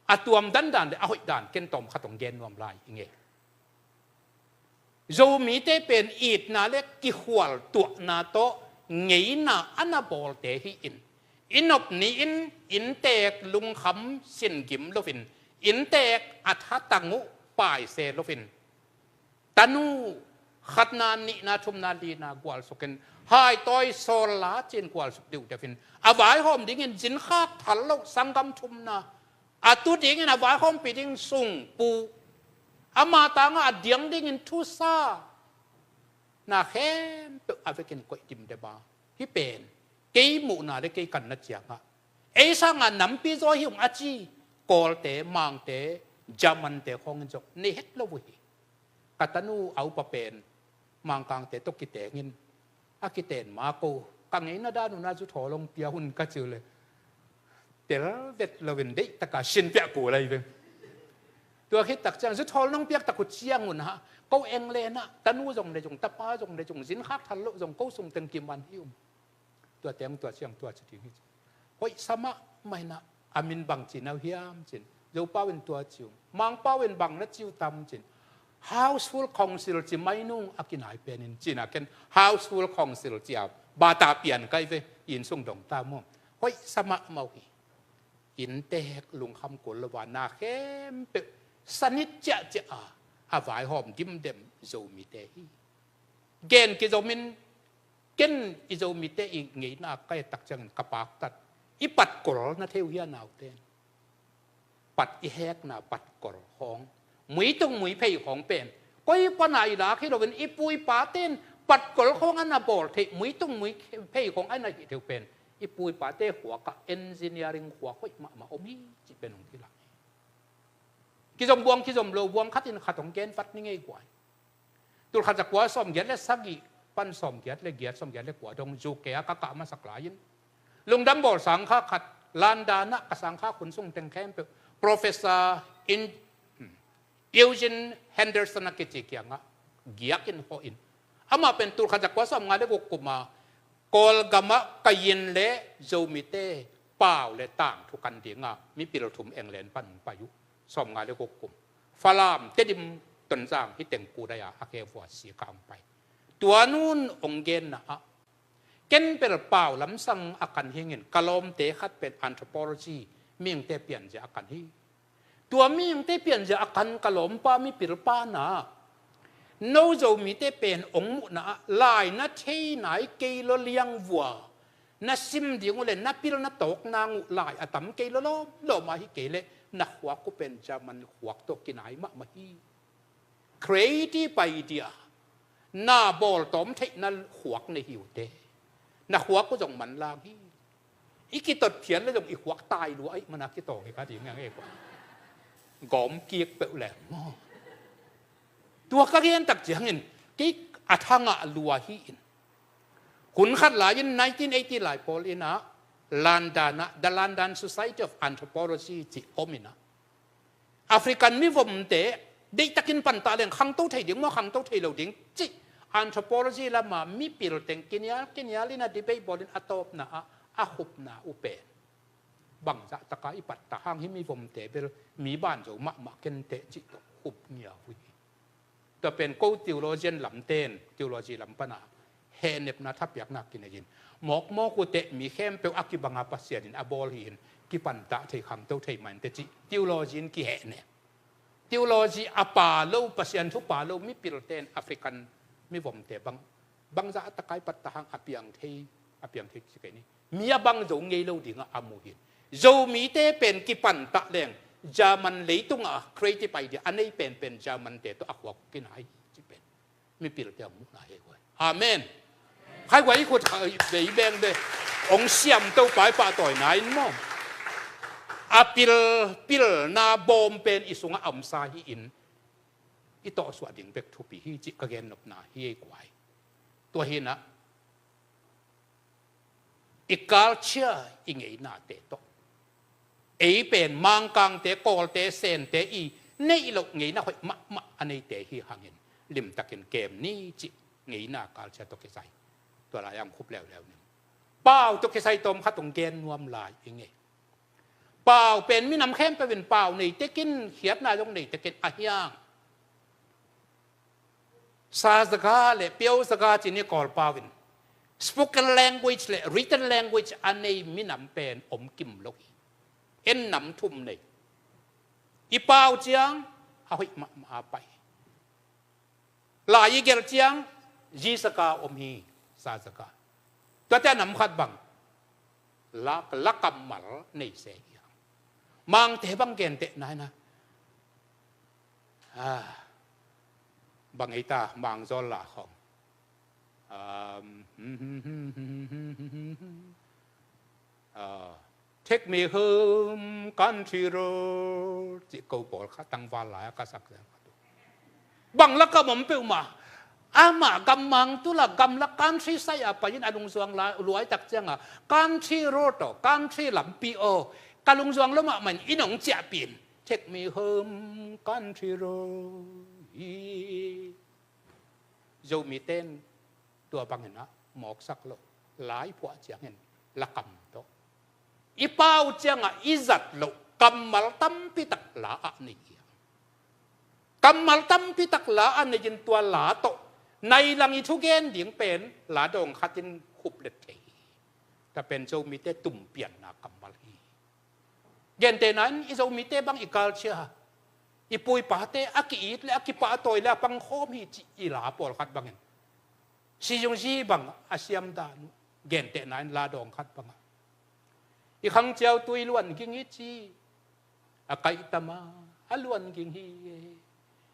a tuam dandan le a hoih dan ken tawm khat hong gen nuam lai i ngei. Zomite pen itna le kikhual tuahna tawh ngeina a na bawlte hi-in, i nop ni-in inntek lungkham singim loin, inntek a thatang uh paise loin, tanu khatna, nihna, thumna, lina gualsukin, haitawi sawlla cin gualsuk deuhdeuhin, a vaihawm dingin zin khak thal loh sanggam thumna, a tu dingin a vaihawmpi ding sungpu, ama tangah a diang dingin thusa, na khempeuh a vekin koih dimdem a, hih pen kei muhna le kei kanna ciangah ei sangah nampi zaw hi ung a ci Kawlte, Mangte, Germante khawngin zong nei het lo uh hi. Ka tanu a upa pen Mangkangte tawh kitengin, a kiten ma ko, ka ngeina dan un a zuthawl hong pia un ka ci uh leh, tel vet loin deihtaka sin piak kul lai ve. Tua khit tak ciang zuthawl nong piak tak uh ciang un ah, ko England ah tanu zong le zong, tapa zong le zong, zin khak thal loh zong ko sung teng kiman hi ung. Tua teng tua ciang tua ci ding hi ci. Hoih sa mahmah inah, a min bang ci na uh hiam cin, Zopau in tua ci uh, Mangpau in bang na ci uh tam cin, Houseful Council ci mai nung a kinai penin cin a, ken Houseful Council ci a bata pian kai ve, inn sung dong ta maw. Hoih sa mahmah uh hi. Inntek lungkham kul lo a, na khempeuh sanit ciahciah a, a vaihawm dimdem Zomite hi. Gen kizomin, ken i Zomite i ngeina ka et tak ciangin ka paktat. I patkol na thei uh hia naute? Pat i hekna patkol khawng, muitung muiphei khawng pen koi pana i lak hi loin, i pu i pate in patkol khawng a na bawl theih, muitung muiphei khawng a na hih theih uh pen i pu i pate khuakah engineering khuak hoih mahmah om hi cih pen hong kilak hi. Kizom buang kizom lo buang khat in khat hong gen vat ni ngei guai. Tulkhat zakua sawmgiat le sagih pan sawmgiat le giat, sawmgiat le kua dong U K ah ka kah masak lai-in, lungdam bawl sangkha khat, London ah ka sangkha khun sung teng khempeuh Professor in, hmm, Eugene Henderson a kici kiangah giakin hawhin, amah pen tulkhat zakua sawmnga le guk kuma Kawlgamah Kayin le Zomite pau le tangthu kan dinga mipil thum England pan hong pai uh. Sawmnga le guk kum. Falam, Tedim, Tonzang hih teng kudai-a a khevua sik a hong pai. Tua nun hong genna ah, ken bel pau lamsang a kan hingin, ka lawmte khat pen anthropology, mihingte pianzia a kan hi. Tua mihingte pianzia a kan ka lawmpa mipilpa na, no Zomite pen hong muhna ah lai na thei nai kei lo liangvua, na sim ding uh le na pil na tawk nang uh lai a tam kei lo lawmlawm a hi kei leh, na khuak uh pen German khuak tawh kinai mahmah hi. Creative idea, na bawltawm theihna khuak nei hi uh teh, na khuak uh zong manlang hi. I kitot phial le zong i khuak tai lua ahih mana kitawng hi ka ding ngang e kua. Gawm kik peuh leng maw. Tua ka gen tak ciangin kei a thangah lua hi in. Hun khat lai-in nineteen eighty lai pawl in ah, London ah, The London Society of Anthropology cih om in ah, African mivomte deihtakin pantah leng khangto thei ding maw, khangto thei lo ding cih anthropology lama mipil teng kinial kinial in a debate bawlin a tawpna ah a khupna uh pen bangzah taka i pattah hang hih mivomte bel mi banzo mahmah kenteh cih tawh khup ngiau uh hi. Tua pen ko theologian lamten theology lam pana hehnepna thapiakna kinei in, mawkmawk uh teh mi khempeuh a kibanga Pasian in a bawl hi in, kipantah thei khangto thei mah inteh cih theology in kihehnem. Theology a pa lo, Pasian thu pa lo mipilten African mivomte bang bangzah a takai pattah hang a piang thei, a piang thei ci kei ni. Mi a bang zo ngei lo dingah a mu hi in. Zomite pen kipantah leng German leitungah creative idea a nei penpen Germante tawh a khuak kinai ci pen mipilte a muhna hi guai. Amen. Khai guai i khut bei beng be hong siam to pai pahtawi na in maw. A pil, pilna bawm pen i sungah a omsa hi in, i tawhsuah ding bek thupi hi cih ka gennopna hi ei guai. Tua hi in ah, i culture i ngeinate tawh, ei pen Mangkangte, Kawlte, Sente i neih loh ngeina hoih mahmah a neite hi hangin limtakin kem ni cih ngeina culture tawh kisai. Tua lai-ah hong khup leuleu ning. Pau tawh kisai tawm khat hong gen nuam lai i ngei. Pau pen minam khempeuh in pau nei tekin, khiatna zong nei tekin a hiang. Sazaga le Pyozaga ci ni Kawlpau in. Spoken language le written language a nei minam pen om kim lo hi. En nam thum nei. I pau ciang a hoih mahmah a pai. Lai i gelh ciang Zizaka om hi, Sazaka. Tuate a nam khat bang la, la kammal nei se hi hang. Mangte bang gentehna in ah, ah, bang ei ta Mangzawl la khawng. Um, ah, Take me home, country road, cih ko pawlkhat tangval lai-a ka sak zel khat uh. Bang la kam om peuhmah. Amah gammang tu la gamla countryside ah pai-in a lungzuang la, luai tak ciangah country road aw, country lampi aw, ka lungzuang lo mahmah in in hong ciahpih in. Take me home, country road. Hi. Zomite in tua bangin ah mawksak lo. Lai phuah ciangin lakam tawh, i pau ciangah i zat loh kammal tampi tak la ah nei hi. Kammal tampi tak la ah nei-in tua la tawh nai lang i thugen ding pen la dawng khatin khup let thei hi. Tua pen Zomite tumpianna kammal hi. Gentehna in i Zomite bang i culture, i pu i pate a ki-it le a kipahtawi le a pangkhawm hi cih i la pawlkhat bangin, Sizungzi bang a siam dan uh, gentehna in la dawng khat bangah, i khangciau tui luan ging hi ci, a kaihtam a, a luan ging hi.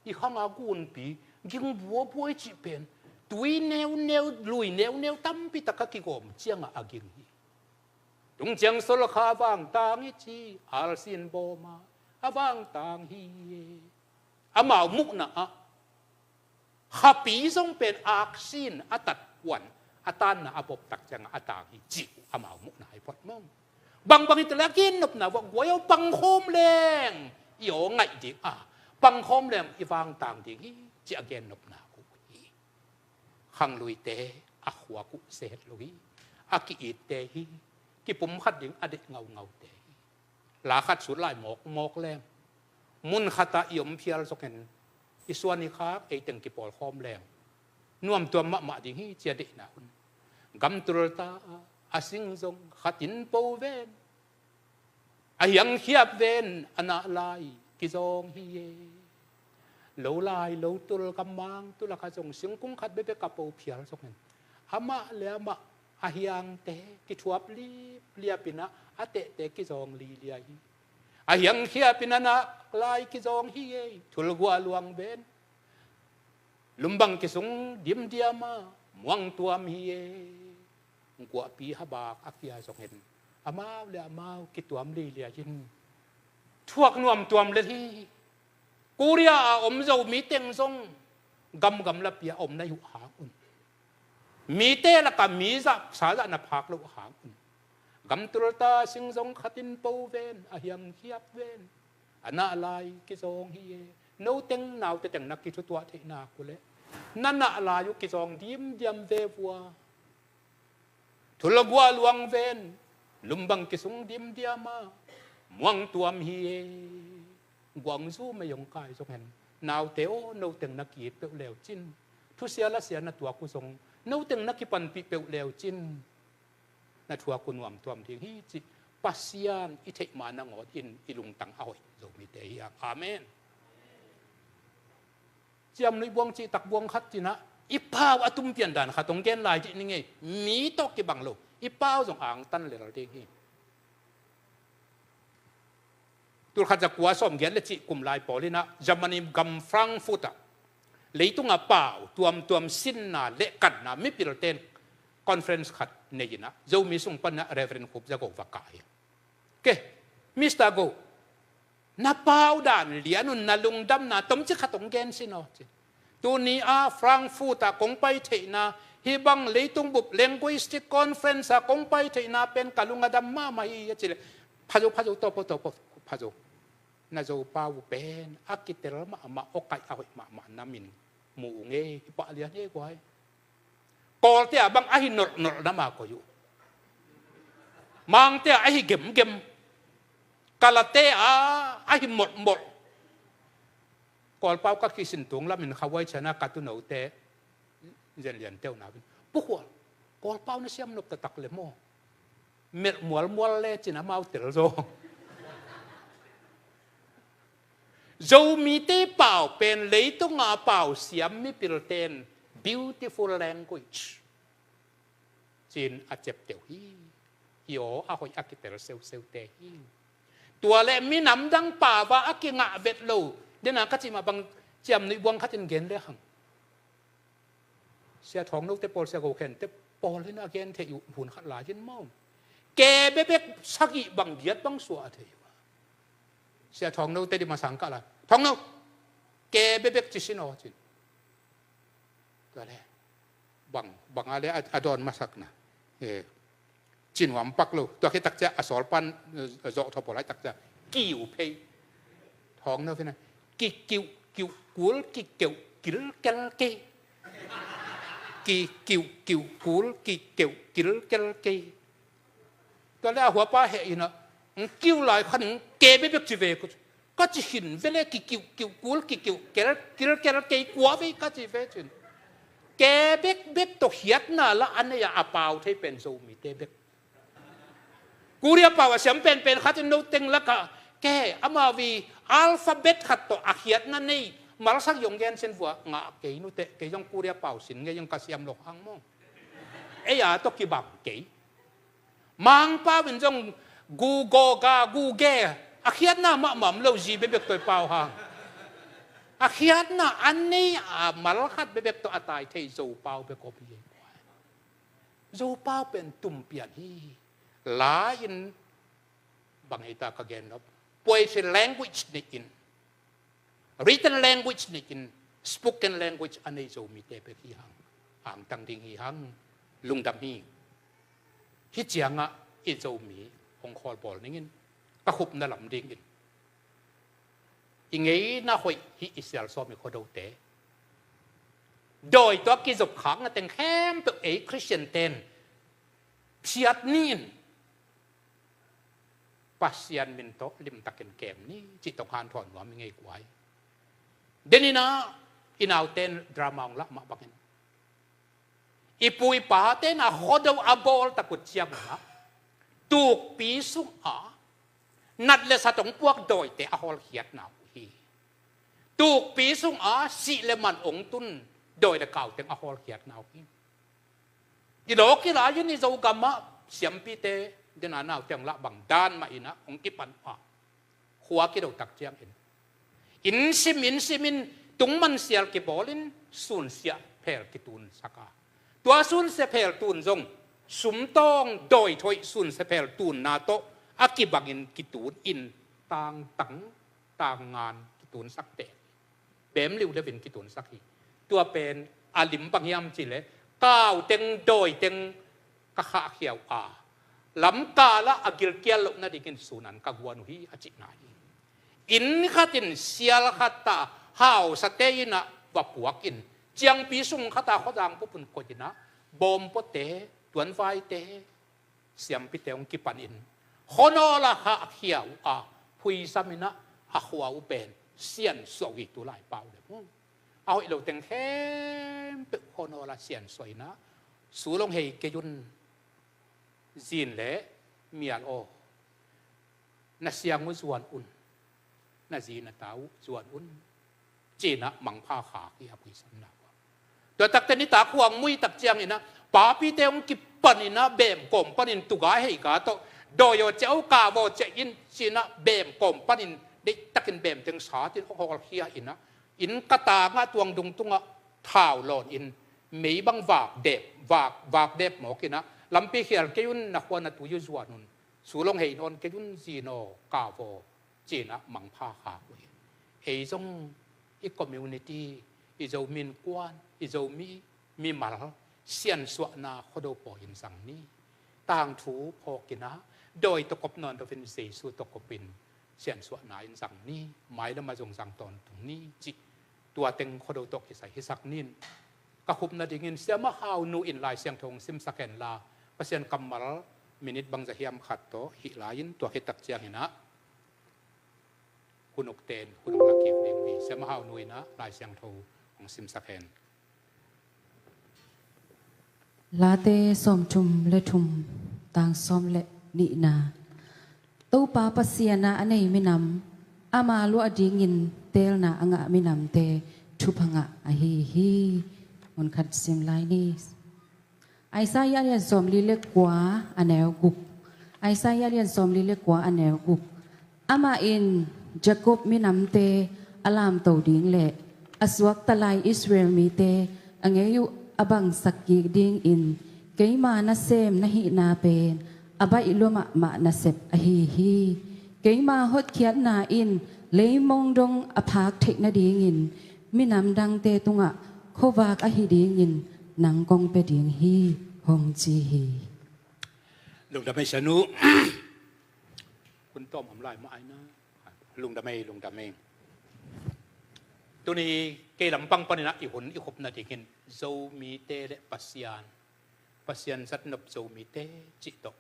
I khanga gunpi ging buabua i cih pen tui neuneu, lui neuneu tampi tak a kigawm ciangah a ging hi. Tung ciang sol kha vangtang i ci, alsin bawma a vangtang hi. Amau muhna ah khapi zong pen aksin a tat kuan a tanna a bawp tak ciangah a tang hi cih uh amau muhna hi phot maw. Bangbang hi ta le a gennopna vua guai aw, pangkhawm leng i aw ngaih ding a, pangkhawm leng i vangtang ding hi cih a gennopna uh hi. Khangluite a khuak uh sehet lo hi. A ki-itte hi. Kipumkhat ding a deih ngaungaute hi. La khat sut lai mawkmawk leng, mun khatah i om phial zokin I suan i khak ei teng kipawlkhawm leng nuamtuam mahmah ding hi, ci a deihna hun. Gam tul ta a, a sing zong khatin po ven. A hiangkhiap ven, a nah lai kizawng hi e. Lo lai lo tul, gammang tul a kha zong singkung khat bekbek a po phial zongin amah le amah a hiangte kithuap lipliap in a, a tehte kizawng lilia hi. A hiangkhiap in a nah lai kizawng hi e. Thulgua luang ven, lumbang kisung dimdiam a, muangtuam hi e. Guahpi habak a kia zongin amau le amau kituam lilia in thuak nuamtuam lel hi. Korea a om Zomi teng zong gamgam lapi a om na hi uh hang un, mite lakah mi zah sa zah na phak loh hang un, gam tul ta, sing zong khatin po ven, a hiangkhiap ven, a nah lai kizawng hi e. No teng naute teng na kithutuah theih nak uh leh na nah lai uh kizawng dimdiam ve vua. Thulgua luang ven, lumbang kisung dimdiam a, muangtuam hi e. Guangzu mei hong kai zong hen, naute aw, no teng na ki-it peuh leu cin, thusia lasia na tuak uh zong, no teng na kipanpih peuh leu cin, na thuak uh nuamtuam ding hi, cih Pasian i theih ma nangawn in i lungtang a hoih Zomite hi hang. Amen. Ciamnuih buang cihtak buang khat ci-in ah, i pau a tumpian dan khat hong gen lai dih ning ei. Mi tawh kibang lo, i pau zong angtan lel ding hi. Tulkhat zakua sawmgiat le cih kum lai pawl in ah, Germany gam Frankfurt ah leitung a pau tuamtuam sinna le kanna mipilte'n conference khat nei in ah, Zomi sung pan ah Reverend Khup Za Go va kah hi. Ke, Mister Go, na pau dan lian un, na lungdamna tomcik khat hong gen sin aw, ci. Tuni a Frankfurt ah kong pai theihna, hih bang leitung bup linguistic conference ah kong pai theihna pen ka lung a dam mahmah hi, a cih leh, pha zo, pha zo, tawp aw, tawp aw, pha zo. Na Zopau pen a kitel mahmah, awkaih a hoih mahmah na min mu ung ei, hi pah lian hi guai. Kawlte ah bang ahi nolhnolh na ma koih uh. Mangte ah ahi gemgem. Kalate ah ahi molhmolh. Kawlpau ka kisin tung lamin khavuai ciang ah ka tuunote, Zen Lian te uh na vin, Pu Khual, Kawlpau na siam nop taktak le maw? Melh mualmual le, ci-in amau tel zaw. Zomite pau pen leitung a pau siam mipilte'n beautiful language, ci-in a ciapteh uh hi. Hi aw, a hoih a kitel seuseute hi. Tua leh minam dang pau ah a kingah vet lo. Dena ka cih mah bang, Ciamnuih buang khat in gen le hang. Sia Thawng Note pawl, Sia Go Khen te pawl in a gen theih uh hun khat lai in maw, ke bekbek sagih bang giat bang suah a thei uh. Sia Thawng Note di masang kah lai, Thawng No, ke bekbek ci sin aw, ci-in. Tua leh bang, bang a leh a, a dawn masakna, eh, ci nuam pak lo. Tua khit tak ciang a sawl pan, eh, zawh thawpaw lai tak ciang kiu phei. Thawng No pen a, kikiuh kiuh kul kikeuh kilkel kei. Kikiuh kiuh kul kikeuh kilkel kei. Tua leh a huapa heh in a, kiu lai khan ke bekbek ci ve. Ka ci hin ve leh, kikiuh kiuh kul kikiuh kel kilkel kei kua vei ka ci ve, ci-in. Ke bekbek tawh khiatna lah a nei a, a pau thei pen Zomite bek. Korea pau a siam penpen khat in no teng lakah, ke, amau i alphabet khat tawh a khiatna nei malsak zong gen sin vua, ngah kei nuteh, kei zong Korea pau sin ngei ing, ka siam loh hang maw. Ei a tawh kibang kei. Mangpau in zong gu gaw ga gu ge, a khiatna mahmah om lo, zi bekbek tawh i pau hang. A khiatna a nei a, mal khat bekbek tawh a tai thei Zopau bek om hi. Zopau pen tumpian hi. La in bang hita ka gen nop, poetry language nei in, written language nei in, spoken language a nei Zomite bek hi hang. Angtang ding hi hang. Lungdam hi. Hih ciangah i Zomi hong khawlbawl ning in, ka khupna lam ding in, i ngeina hoih hih i sialsawm i Khuadote, dawi tawh a kizop khakna teng khempeuh ei Khristiante'n phiat ni in, Pasian min tawh limtakin kem ni, cih tawh hanthawn nuam i ngei guai. Deninah i nauten drama hong lah mah bangin, i pu i pate na khuado a bawl takut cianginah tukpi sungah nat le sat hong puak dawite a hawlkhiatna uh hi. Tukpi sungah sih le man hong tun dawi le kauteng a hawlkhiatna uh hi. I lawk i lai-in i Zogamah siampite dena naute hong lah bang dan mah inah hong kipan uh a, khua kido tak ciangin inn sim inn simin tungman sial kibawlin sunsiah phel kitunsak a, tua sunsiah phel tun zong sumtawng dawithoih sunsiah phel tunna tawh a kibangin kitunin tangtang tangngan kitunsak teh, beem liuleuin kitunsak hi. Tua pen a lim bang hiam cihleh kauteng dawiteng ka khahkhia uh a, lamkalah a gilkial loh nadingin sunan ka guan uh hi, a cihna hi. Inn khatin sial khat ta hausate inah va puakin, ciangpi sung khata khuazang pupun koihinah bawmpuate, tuanvaite, siampite hong kipanin khuanawl a khahkhia uh a, phuisaminah a khua uh pen siansuah uh hi. Tulai pau le mu a hoih lo teng khempeuh khuanawl a siansuah inah, sulong hei kei un, zin le mial aw, na siang uh zuan un, na zi na ta uh zuan un, cinah mangpha khak hi a phuisamna uh. Tua takte nitak khuang mui tak cianginah papite hong kipaninah beem kawm panin tuga heika tawh dawi aw ciah uh, kav aw ciah in cinah beem kawm panin deihtakin beemteng satin hong hawlkhia inah, inn katangah tuangdung tungah thau lawnin mei bang vak dep, vak, vak dep mawkinah lampi khial kei un, na khua na tui uh zuan un, sulong hei nawn kei un, zin aw, kav aw, cinah mangpha khak uh hi. Ei zong i community, i Zomi innkuan, i Zomi mimal siansuahna khuado pawi in zang ni. Tangthu phawkinah dawi tawh kop nawn loin Jesu tawh kopin siansuahna in zang ni. Mailamah zong zang tawntung ni cih tua teng khuado tawh kisai hisak nin. Ka khup nadingin Siamah Hau nu in Lai Siangtho hong simsak henla, Pasian kammal minit bangza hiam khat tawh hih lai-in tua khit tak cianginah hun uk ten hun uk la kik ding uh hi. Siamah Hau nu inah Lai Siangtho hong simsak hen. Late sawmthum le thum, tang sawm le nihna. Topa Pasian a a nei minam, ama luah dingin teelna a ngah minamte thupha ngah ahi hi. Hun khat sim lai ni. Isaiah lian sawmli le kua a neu guk. Isaiah lian sawmli le kua a neu guk. Amah in Jacob minamte a lamto ding le a suakta lai Israel mite a ngei uh a bangsak kik dingin keima nasem na hihna pen a baih lua mahmah nasep ahi hi. Keima hotkhiatna in leimong dong a phak theih nadingin minam dangte tungah khuavak ahi dingin nang kong pia ding hi, hong ci hi. Lungdam ei, Sianu. Hun tawm om lai mah ai na. Lungdam ei, lungdam ei. Tuni kei lampang paninah i hun i khup nadingin Zomite le Pasian, Pasian zatnop Zomite cih tawh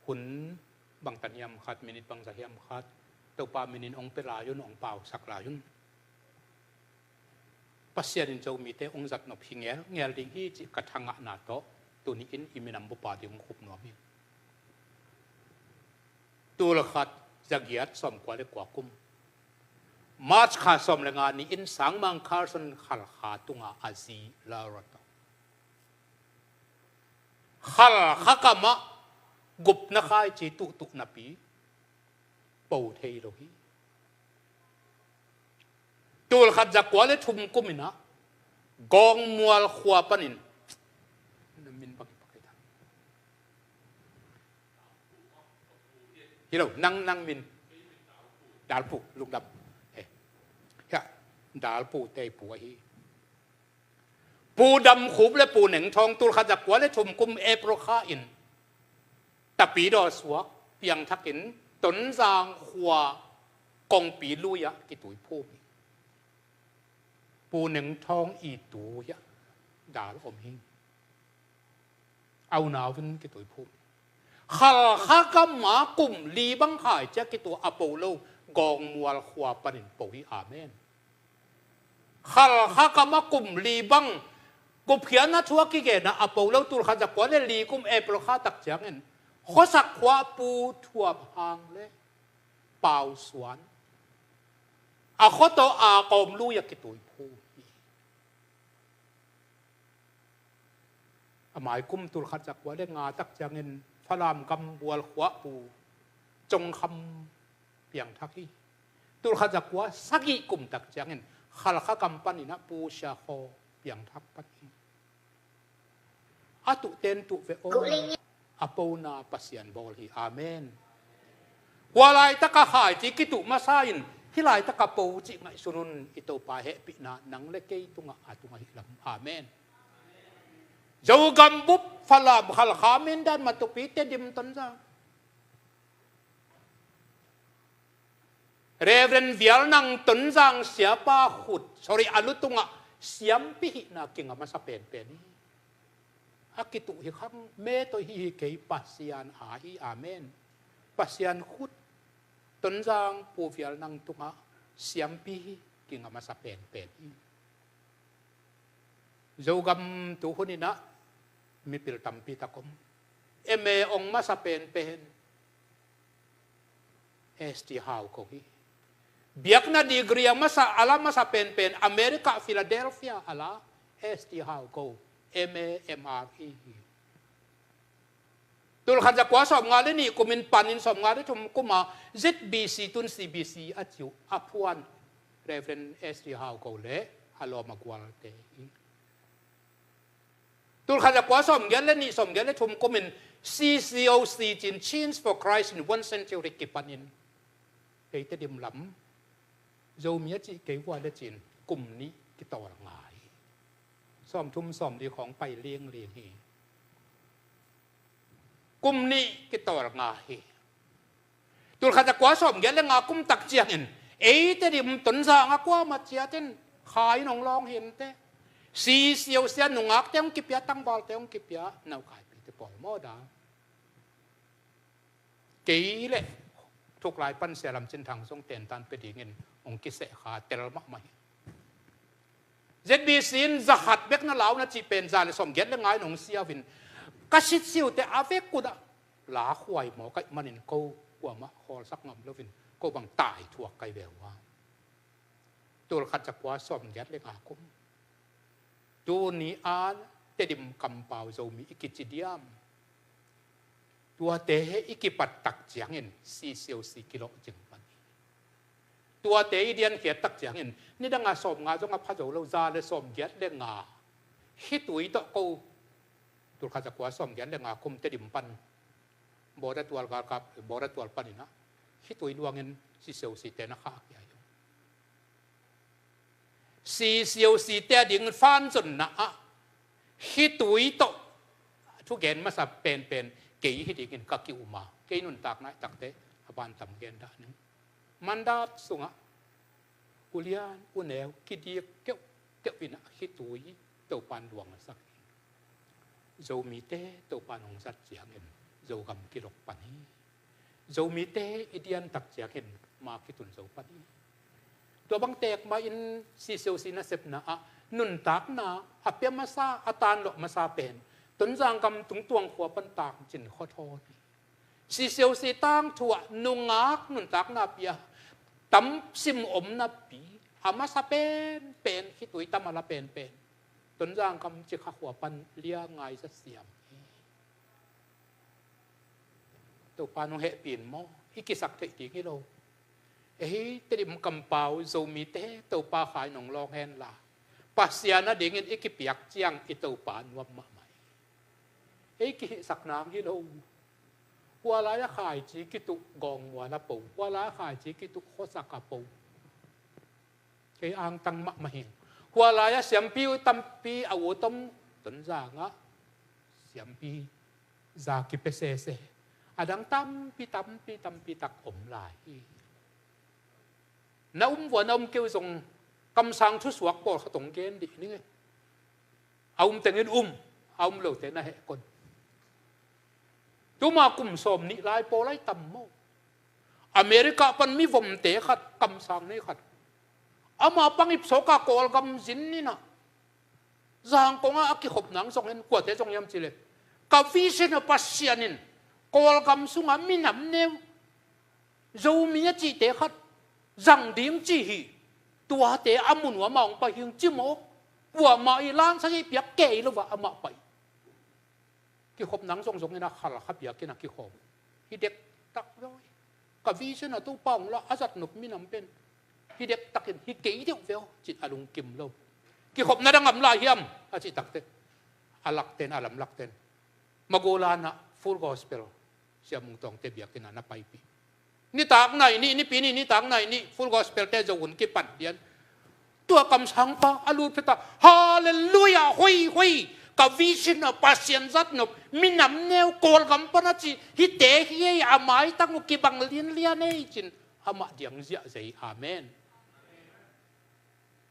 hun bangtan hiam khat, minit bangza hiam khat Topa minin hong pia lai un, hong pausak lai un. Pasian in Zomite hong zatnop hi ngelngel ding hi cih ka thangahna tawh tuni-in i minam bupa ding hong khup nuam hi. Tulkhat zagiat sawmkua le kua kum March kha sawm le nga ni-in Sangmang Carson Khalkha tunga a zi Laura tawh Khalkha kamah gupna khaici tuhtuh napi po thei lo hi. Tulkhat zakua le thum kuminah Gawngmual khua panin na min bang hi pakai ta. Hi lo, nang, nang min Dalpu, lungdam. He. Hia, Dalpu tei pu ahi. Pu Dam Khup le Pu Neng Thawng tulkhat zakua le thum kum April kha in Tapidaw suak piangthakin Tonzang khua kongpi lui-ah kituiphum hi. Pu Neng Thawng i tu hiah dal om hi. Aunau in kituiphum hi. Khalkha kamah kum li bang khaici-a kitua a po lo Gawngmual khua panin po hi. Amen. Khalkha kam a kum li bang gupkhiatna thu a kigen a, a po lo, tul khat za kua le li kum April kha tak ciangin khuasak khua Pu Thuam Hang le Pau Suan a khua tawh a kawm lui a kitui phu hi. A mai kum tul khat za kua le nga tak ciangin Falam gam Bual khua Pu Cong Kham piangthak hi. Tul khat za kua sagih kum tak ciangin Khalkha gam panin a Pu Sia Khaw piangthak pan hi. A tuh ten tuh ve aw. A pona Pasian bawl hi. Amen. Hua laitaka khaici kituh masa in hih laitaka po cih ngaihsun un. I Topa hehpihna nang le kei tungah a tungah hi lam. Amen. Zogam bup Falam Khalkha Mindan Matupi Tedim Tonzang Reverend Vial Nang Tonzang siapa khut, sorry, a lu tungah siampi hihna kinga masa penpen hi. A kituh hi khang me tawh hi hi kei, Pasian a hi. Amen. Pasian khut Tonzang Pu Vial Nang tungah siampi hi kinga masa penpen hi. Zogam tu huninah mipil tampi tak om. M A ong masa penpen S T Hau ko hi. Biakna degree a masa, a la masa penpen America, Philadelphia a la S T Hau ko, M A M R E hi. Tul khat za kua sawm nga le nih kumin panin sawm nga le thum kuma Z B C tun C B C a ciu a phuan Reverend S T Hau ko le a lawm a gualte hi. Tul khat za kua sawm giat le nih sawm giat le thum kumin C C O C cin, Chains for Christ in One Century kipanin eite dim lam Zomi a cih kei vua le cin kum nih kitawr ngai. Sawm thum sawm li khawng pai lingling hi. Kum nih kitawr ngai hi. Tul khat za kua sawm giat le nga kum tak ciangin eite dim Tonzang a kuamah ciatin khai nong lawng hinte. C C O C a nungakte hong kipia, tangvalte hong kipia, naukaipite pawl maw da. Kei le thuklai pan Sia Lam Cin Thang zong tentan pe dingin hong kiseh kha tel mahmah hi. Z B C in za khat bek na lau na cih pen za le sawm giat le nga in hong siau in ka sit siute a vek kut ah la khuai maw kaih manin ko kuamah khawlsak ngam loin ko bang tai thuak kai ve ua. Tul khat za kua sawm giat le nga kum. Tuni a Tedim kampau Zomi i kici diam. Tuate he i kipat tak ciangin C C O C kilawh cing pan hi. Tuate i diankhiat tak ciangin nidang a sawm nga zong a pha zo lo, za le sawm giat le nga. Khitui tawh ko. Tul khat za kua sawm giat le nga kum Tedim pan Bawda tual galkap, Bawda tual paninah khitui luangin C C O C te na khah a kiai uh. C C O C te a ding fanzonna ah khitui tawh thugen masa penpen kei hi dingin ka ki-um a, kei nuntakna i takte a bantam gen dah ning. Mandat sungah ulian uneu kidik keuh keuh inah khitui Topan luang a sak hi. Zomite Topan hong zat ciangin Zogam kilok pan hi. Zomite i dian tak ciangin ma kitun zo pan hi. Tua bang tek mah in C C O C nasepna ah nuntakna a pia masa, a tanlawh masa pen Tonzang gam Tungtuang khua pan tangcin khuathawn hi. C C O C tangthu ah nungak nuntakna pia tam sim om napi a masa penpen khitui tam a la penpen Tonzang gam Cikha khua pan lia ngai za siam hi. Topa nong hehpih in maw, i kisak theih ding hi lo. Ei Tedim kampau Zomite Topa khai nong lawng hen la, Pasian a dingin i kipiak ciang i Topa nuam mahmah hi. Ei kihihsak nang hi lo. Hua lai a khaici kituh Gawngmual a po, hua lai a khaici kituh khuasak a po. Kei angtang mahmah hi. Hua lai a siampi tampi a ut om, Tonzang ah siampi za kipia sese. A dang tampi, tampi, tampi tak om lai hi. Na um vua na um keu zong kamsang thusuak pawlkhat hong gen dih ning e. A um tengin um, a um lote na heh kon. Tuma kum sawm nih lai pawl ai tam maw? America pan mivomte khat, kamsang nei khat, Ama pangip sawka Kawlgam zin inah Zangkong ah a kikhop nang zong in kuate zong hiam cih leh, ka vision ah Pasian in Kawlgam sungah minam neu Zomi a cihte khat zang ding ci hi. Tuate a mun uh amah hong pai hing ci maw? Kuamah i lansa hi piak kei lo ah amah pai. Kikhop nang zongzong in a khal kha piak in a kikhawm. Hi dektak veu hi. Ka vision ah Topa hong la a zat nop minam pen hi dektakin hi kei deuh veu cin a lungkim lo. Kikhopna dang am lai hiam a cih takte, a lakten, a lam lakten Magolan ah Full Gospel Sia Mung Tawngte biakinn ah na paipih. Nitak nai nih, Nipi ni nitak nai nih Full Gospel te zo hun kipan lian. Tua kamsangpa a lut pheta, Halleluiah, hoi hoi, ka vision ah Pasian zat nop minam neu Kawlgam pan a ci hite hi ei, a maitang uh kibang lianlian ei cin amah diang ziahzia hi. Amen.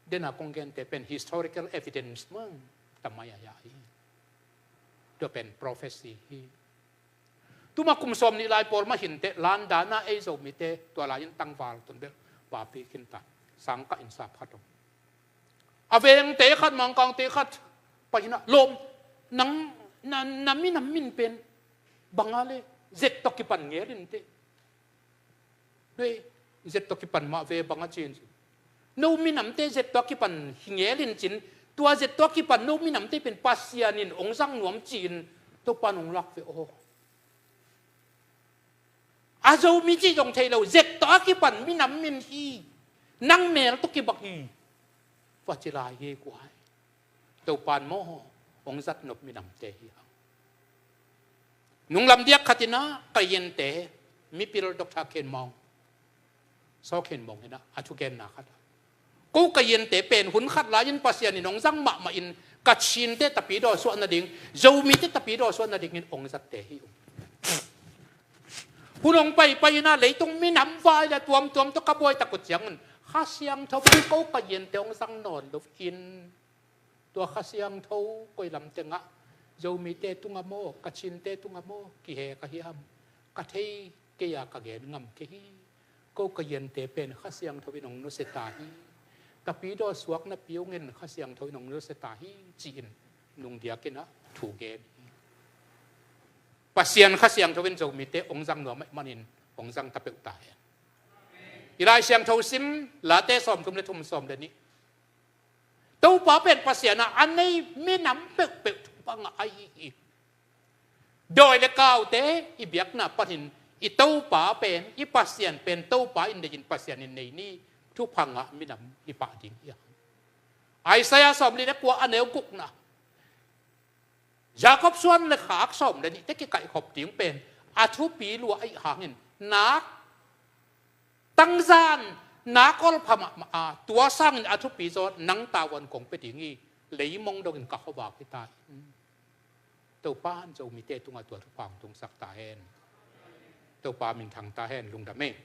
Dena kong gente pen historical evidence mang tamai a hi. Tua pen prophecy hi. Tuma kum sawm nih lai pawl mah hinteh London ah ei Zomite tua lai-in tangval tun bel papi khinta sangkah in sap khat om. A vengte khat, Mangkangte khat pai hinah lawm, nang na, na minam min pen banga le zet tawh kipan ngel inteh. Noi, zet tawh kipan mah ve bang a cin. No minamte zet tawh kipan hi ngel in cin, tua zet tawh kipan no minamte pen Pasian in hong zang nuam cin, Topa nong lak ve aw. A Zomi cih zong thei lo, zet tawh a kipan minam min hi, nang mel tawh kibang hi. Vacilai hi kuai. Topan maw hong zat nop minamte hi hang. Nunglam diak khatinah ka yente mipil Doctor Khen Mawng, Saw Khen Mawng hinah a thugenna khatah, ko ka yente pen hun khat lai-in Pasian in hong zang mahmah in Kachinte tapidaw suah nading, Zomite tapidaw suah nadingin hong zatte hi uh. Hun hong paipai inah leitung minam vai le tuamtuam tawh ka buai tak uh ciangun Kha Siangtho pen ko ka yente hong zang nawn lo in, tua Kha Siangtho koi lam tengah Zomite tungah maw, Kachinte tungah maw kihe ka hiam? Ka thei kei a ka gen ngam kei hi. Ko ka yente pen Kha Siangtho in hong nusia ta hi. Tapidaw suak napi hong in Kha Siangtho in hong nusia ta hi ci-in nungdiakinah thu gen hi. Pasian Kha Siangtho in Zomite hong zang nuam ahih manin hong zang ta peuh ta hen. I Lai Siangtho sim Late sawmthum le thum, sawm le nih. Topa pen Pasian ah a nei minam peuhpeuh thupha ngah ahi hi. Dawi le kaute i biakna panin i Topa pen, i Pasian pen Topa in nei in Pasian in nei ni, thupha ngah minam i pah ding hi hang. Isaiah sawmli le kua a neu gukna, Jacob suan le khak sawm le nihte kikaihkhop ding pen a thupi lua ahi hangin nak tangzan nak olpha mahmah a, tua sangin a thupi zaw nang tavuan kong pia ding hi. Leimong dongin ka khuavak hi ta in. Topa in Zomite tungah tua thupha hong tungsak ta hen. Topa minthang ta hen. Lungdam ei.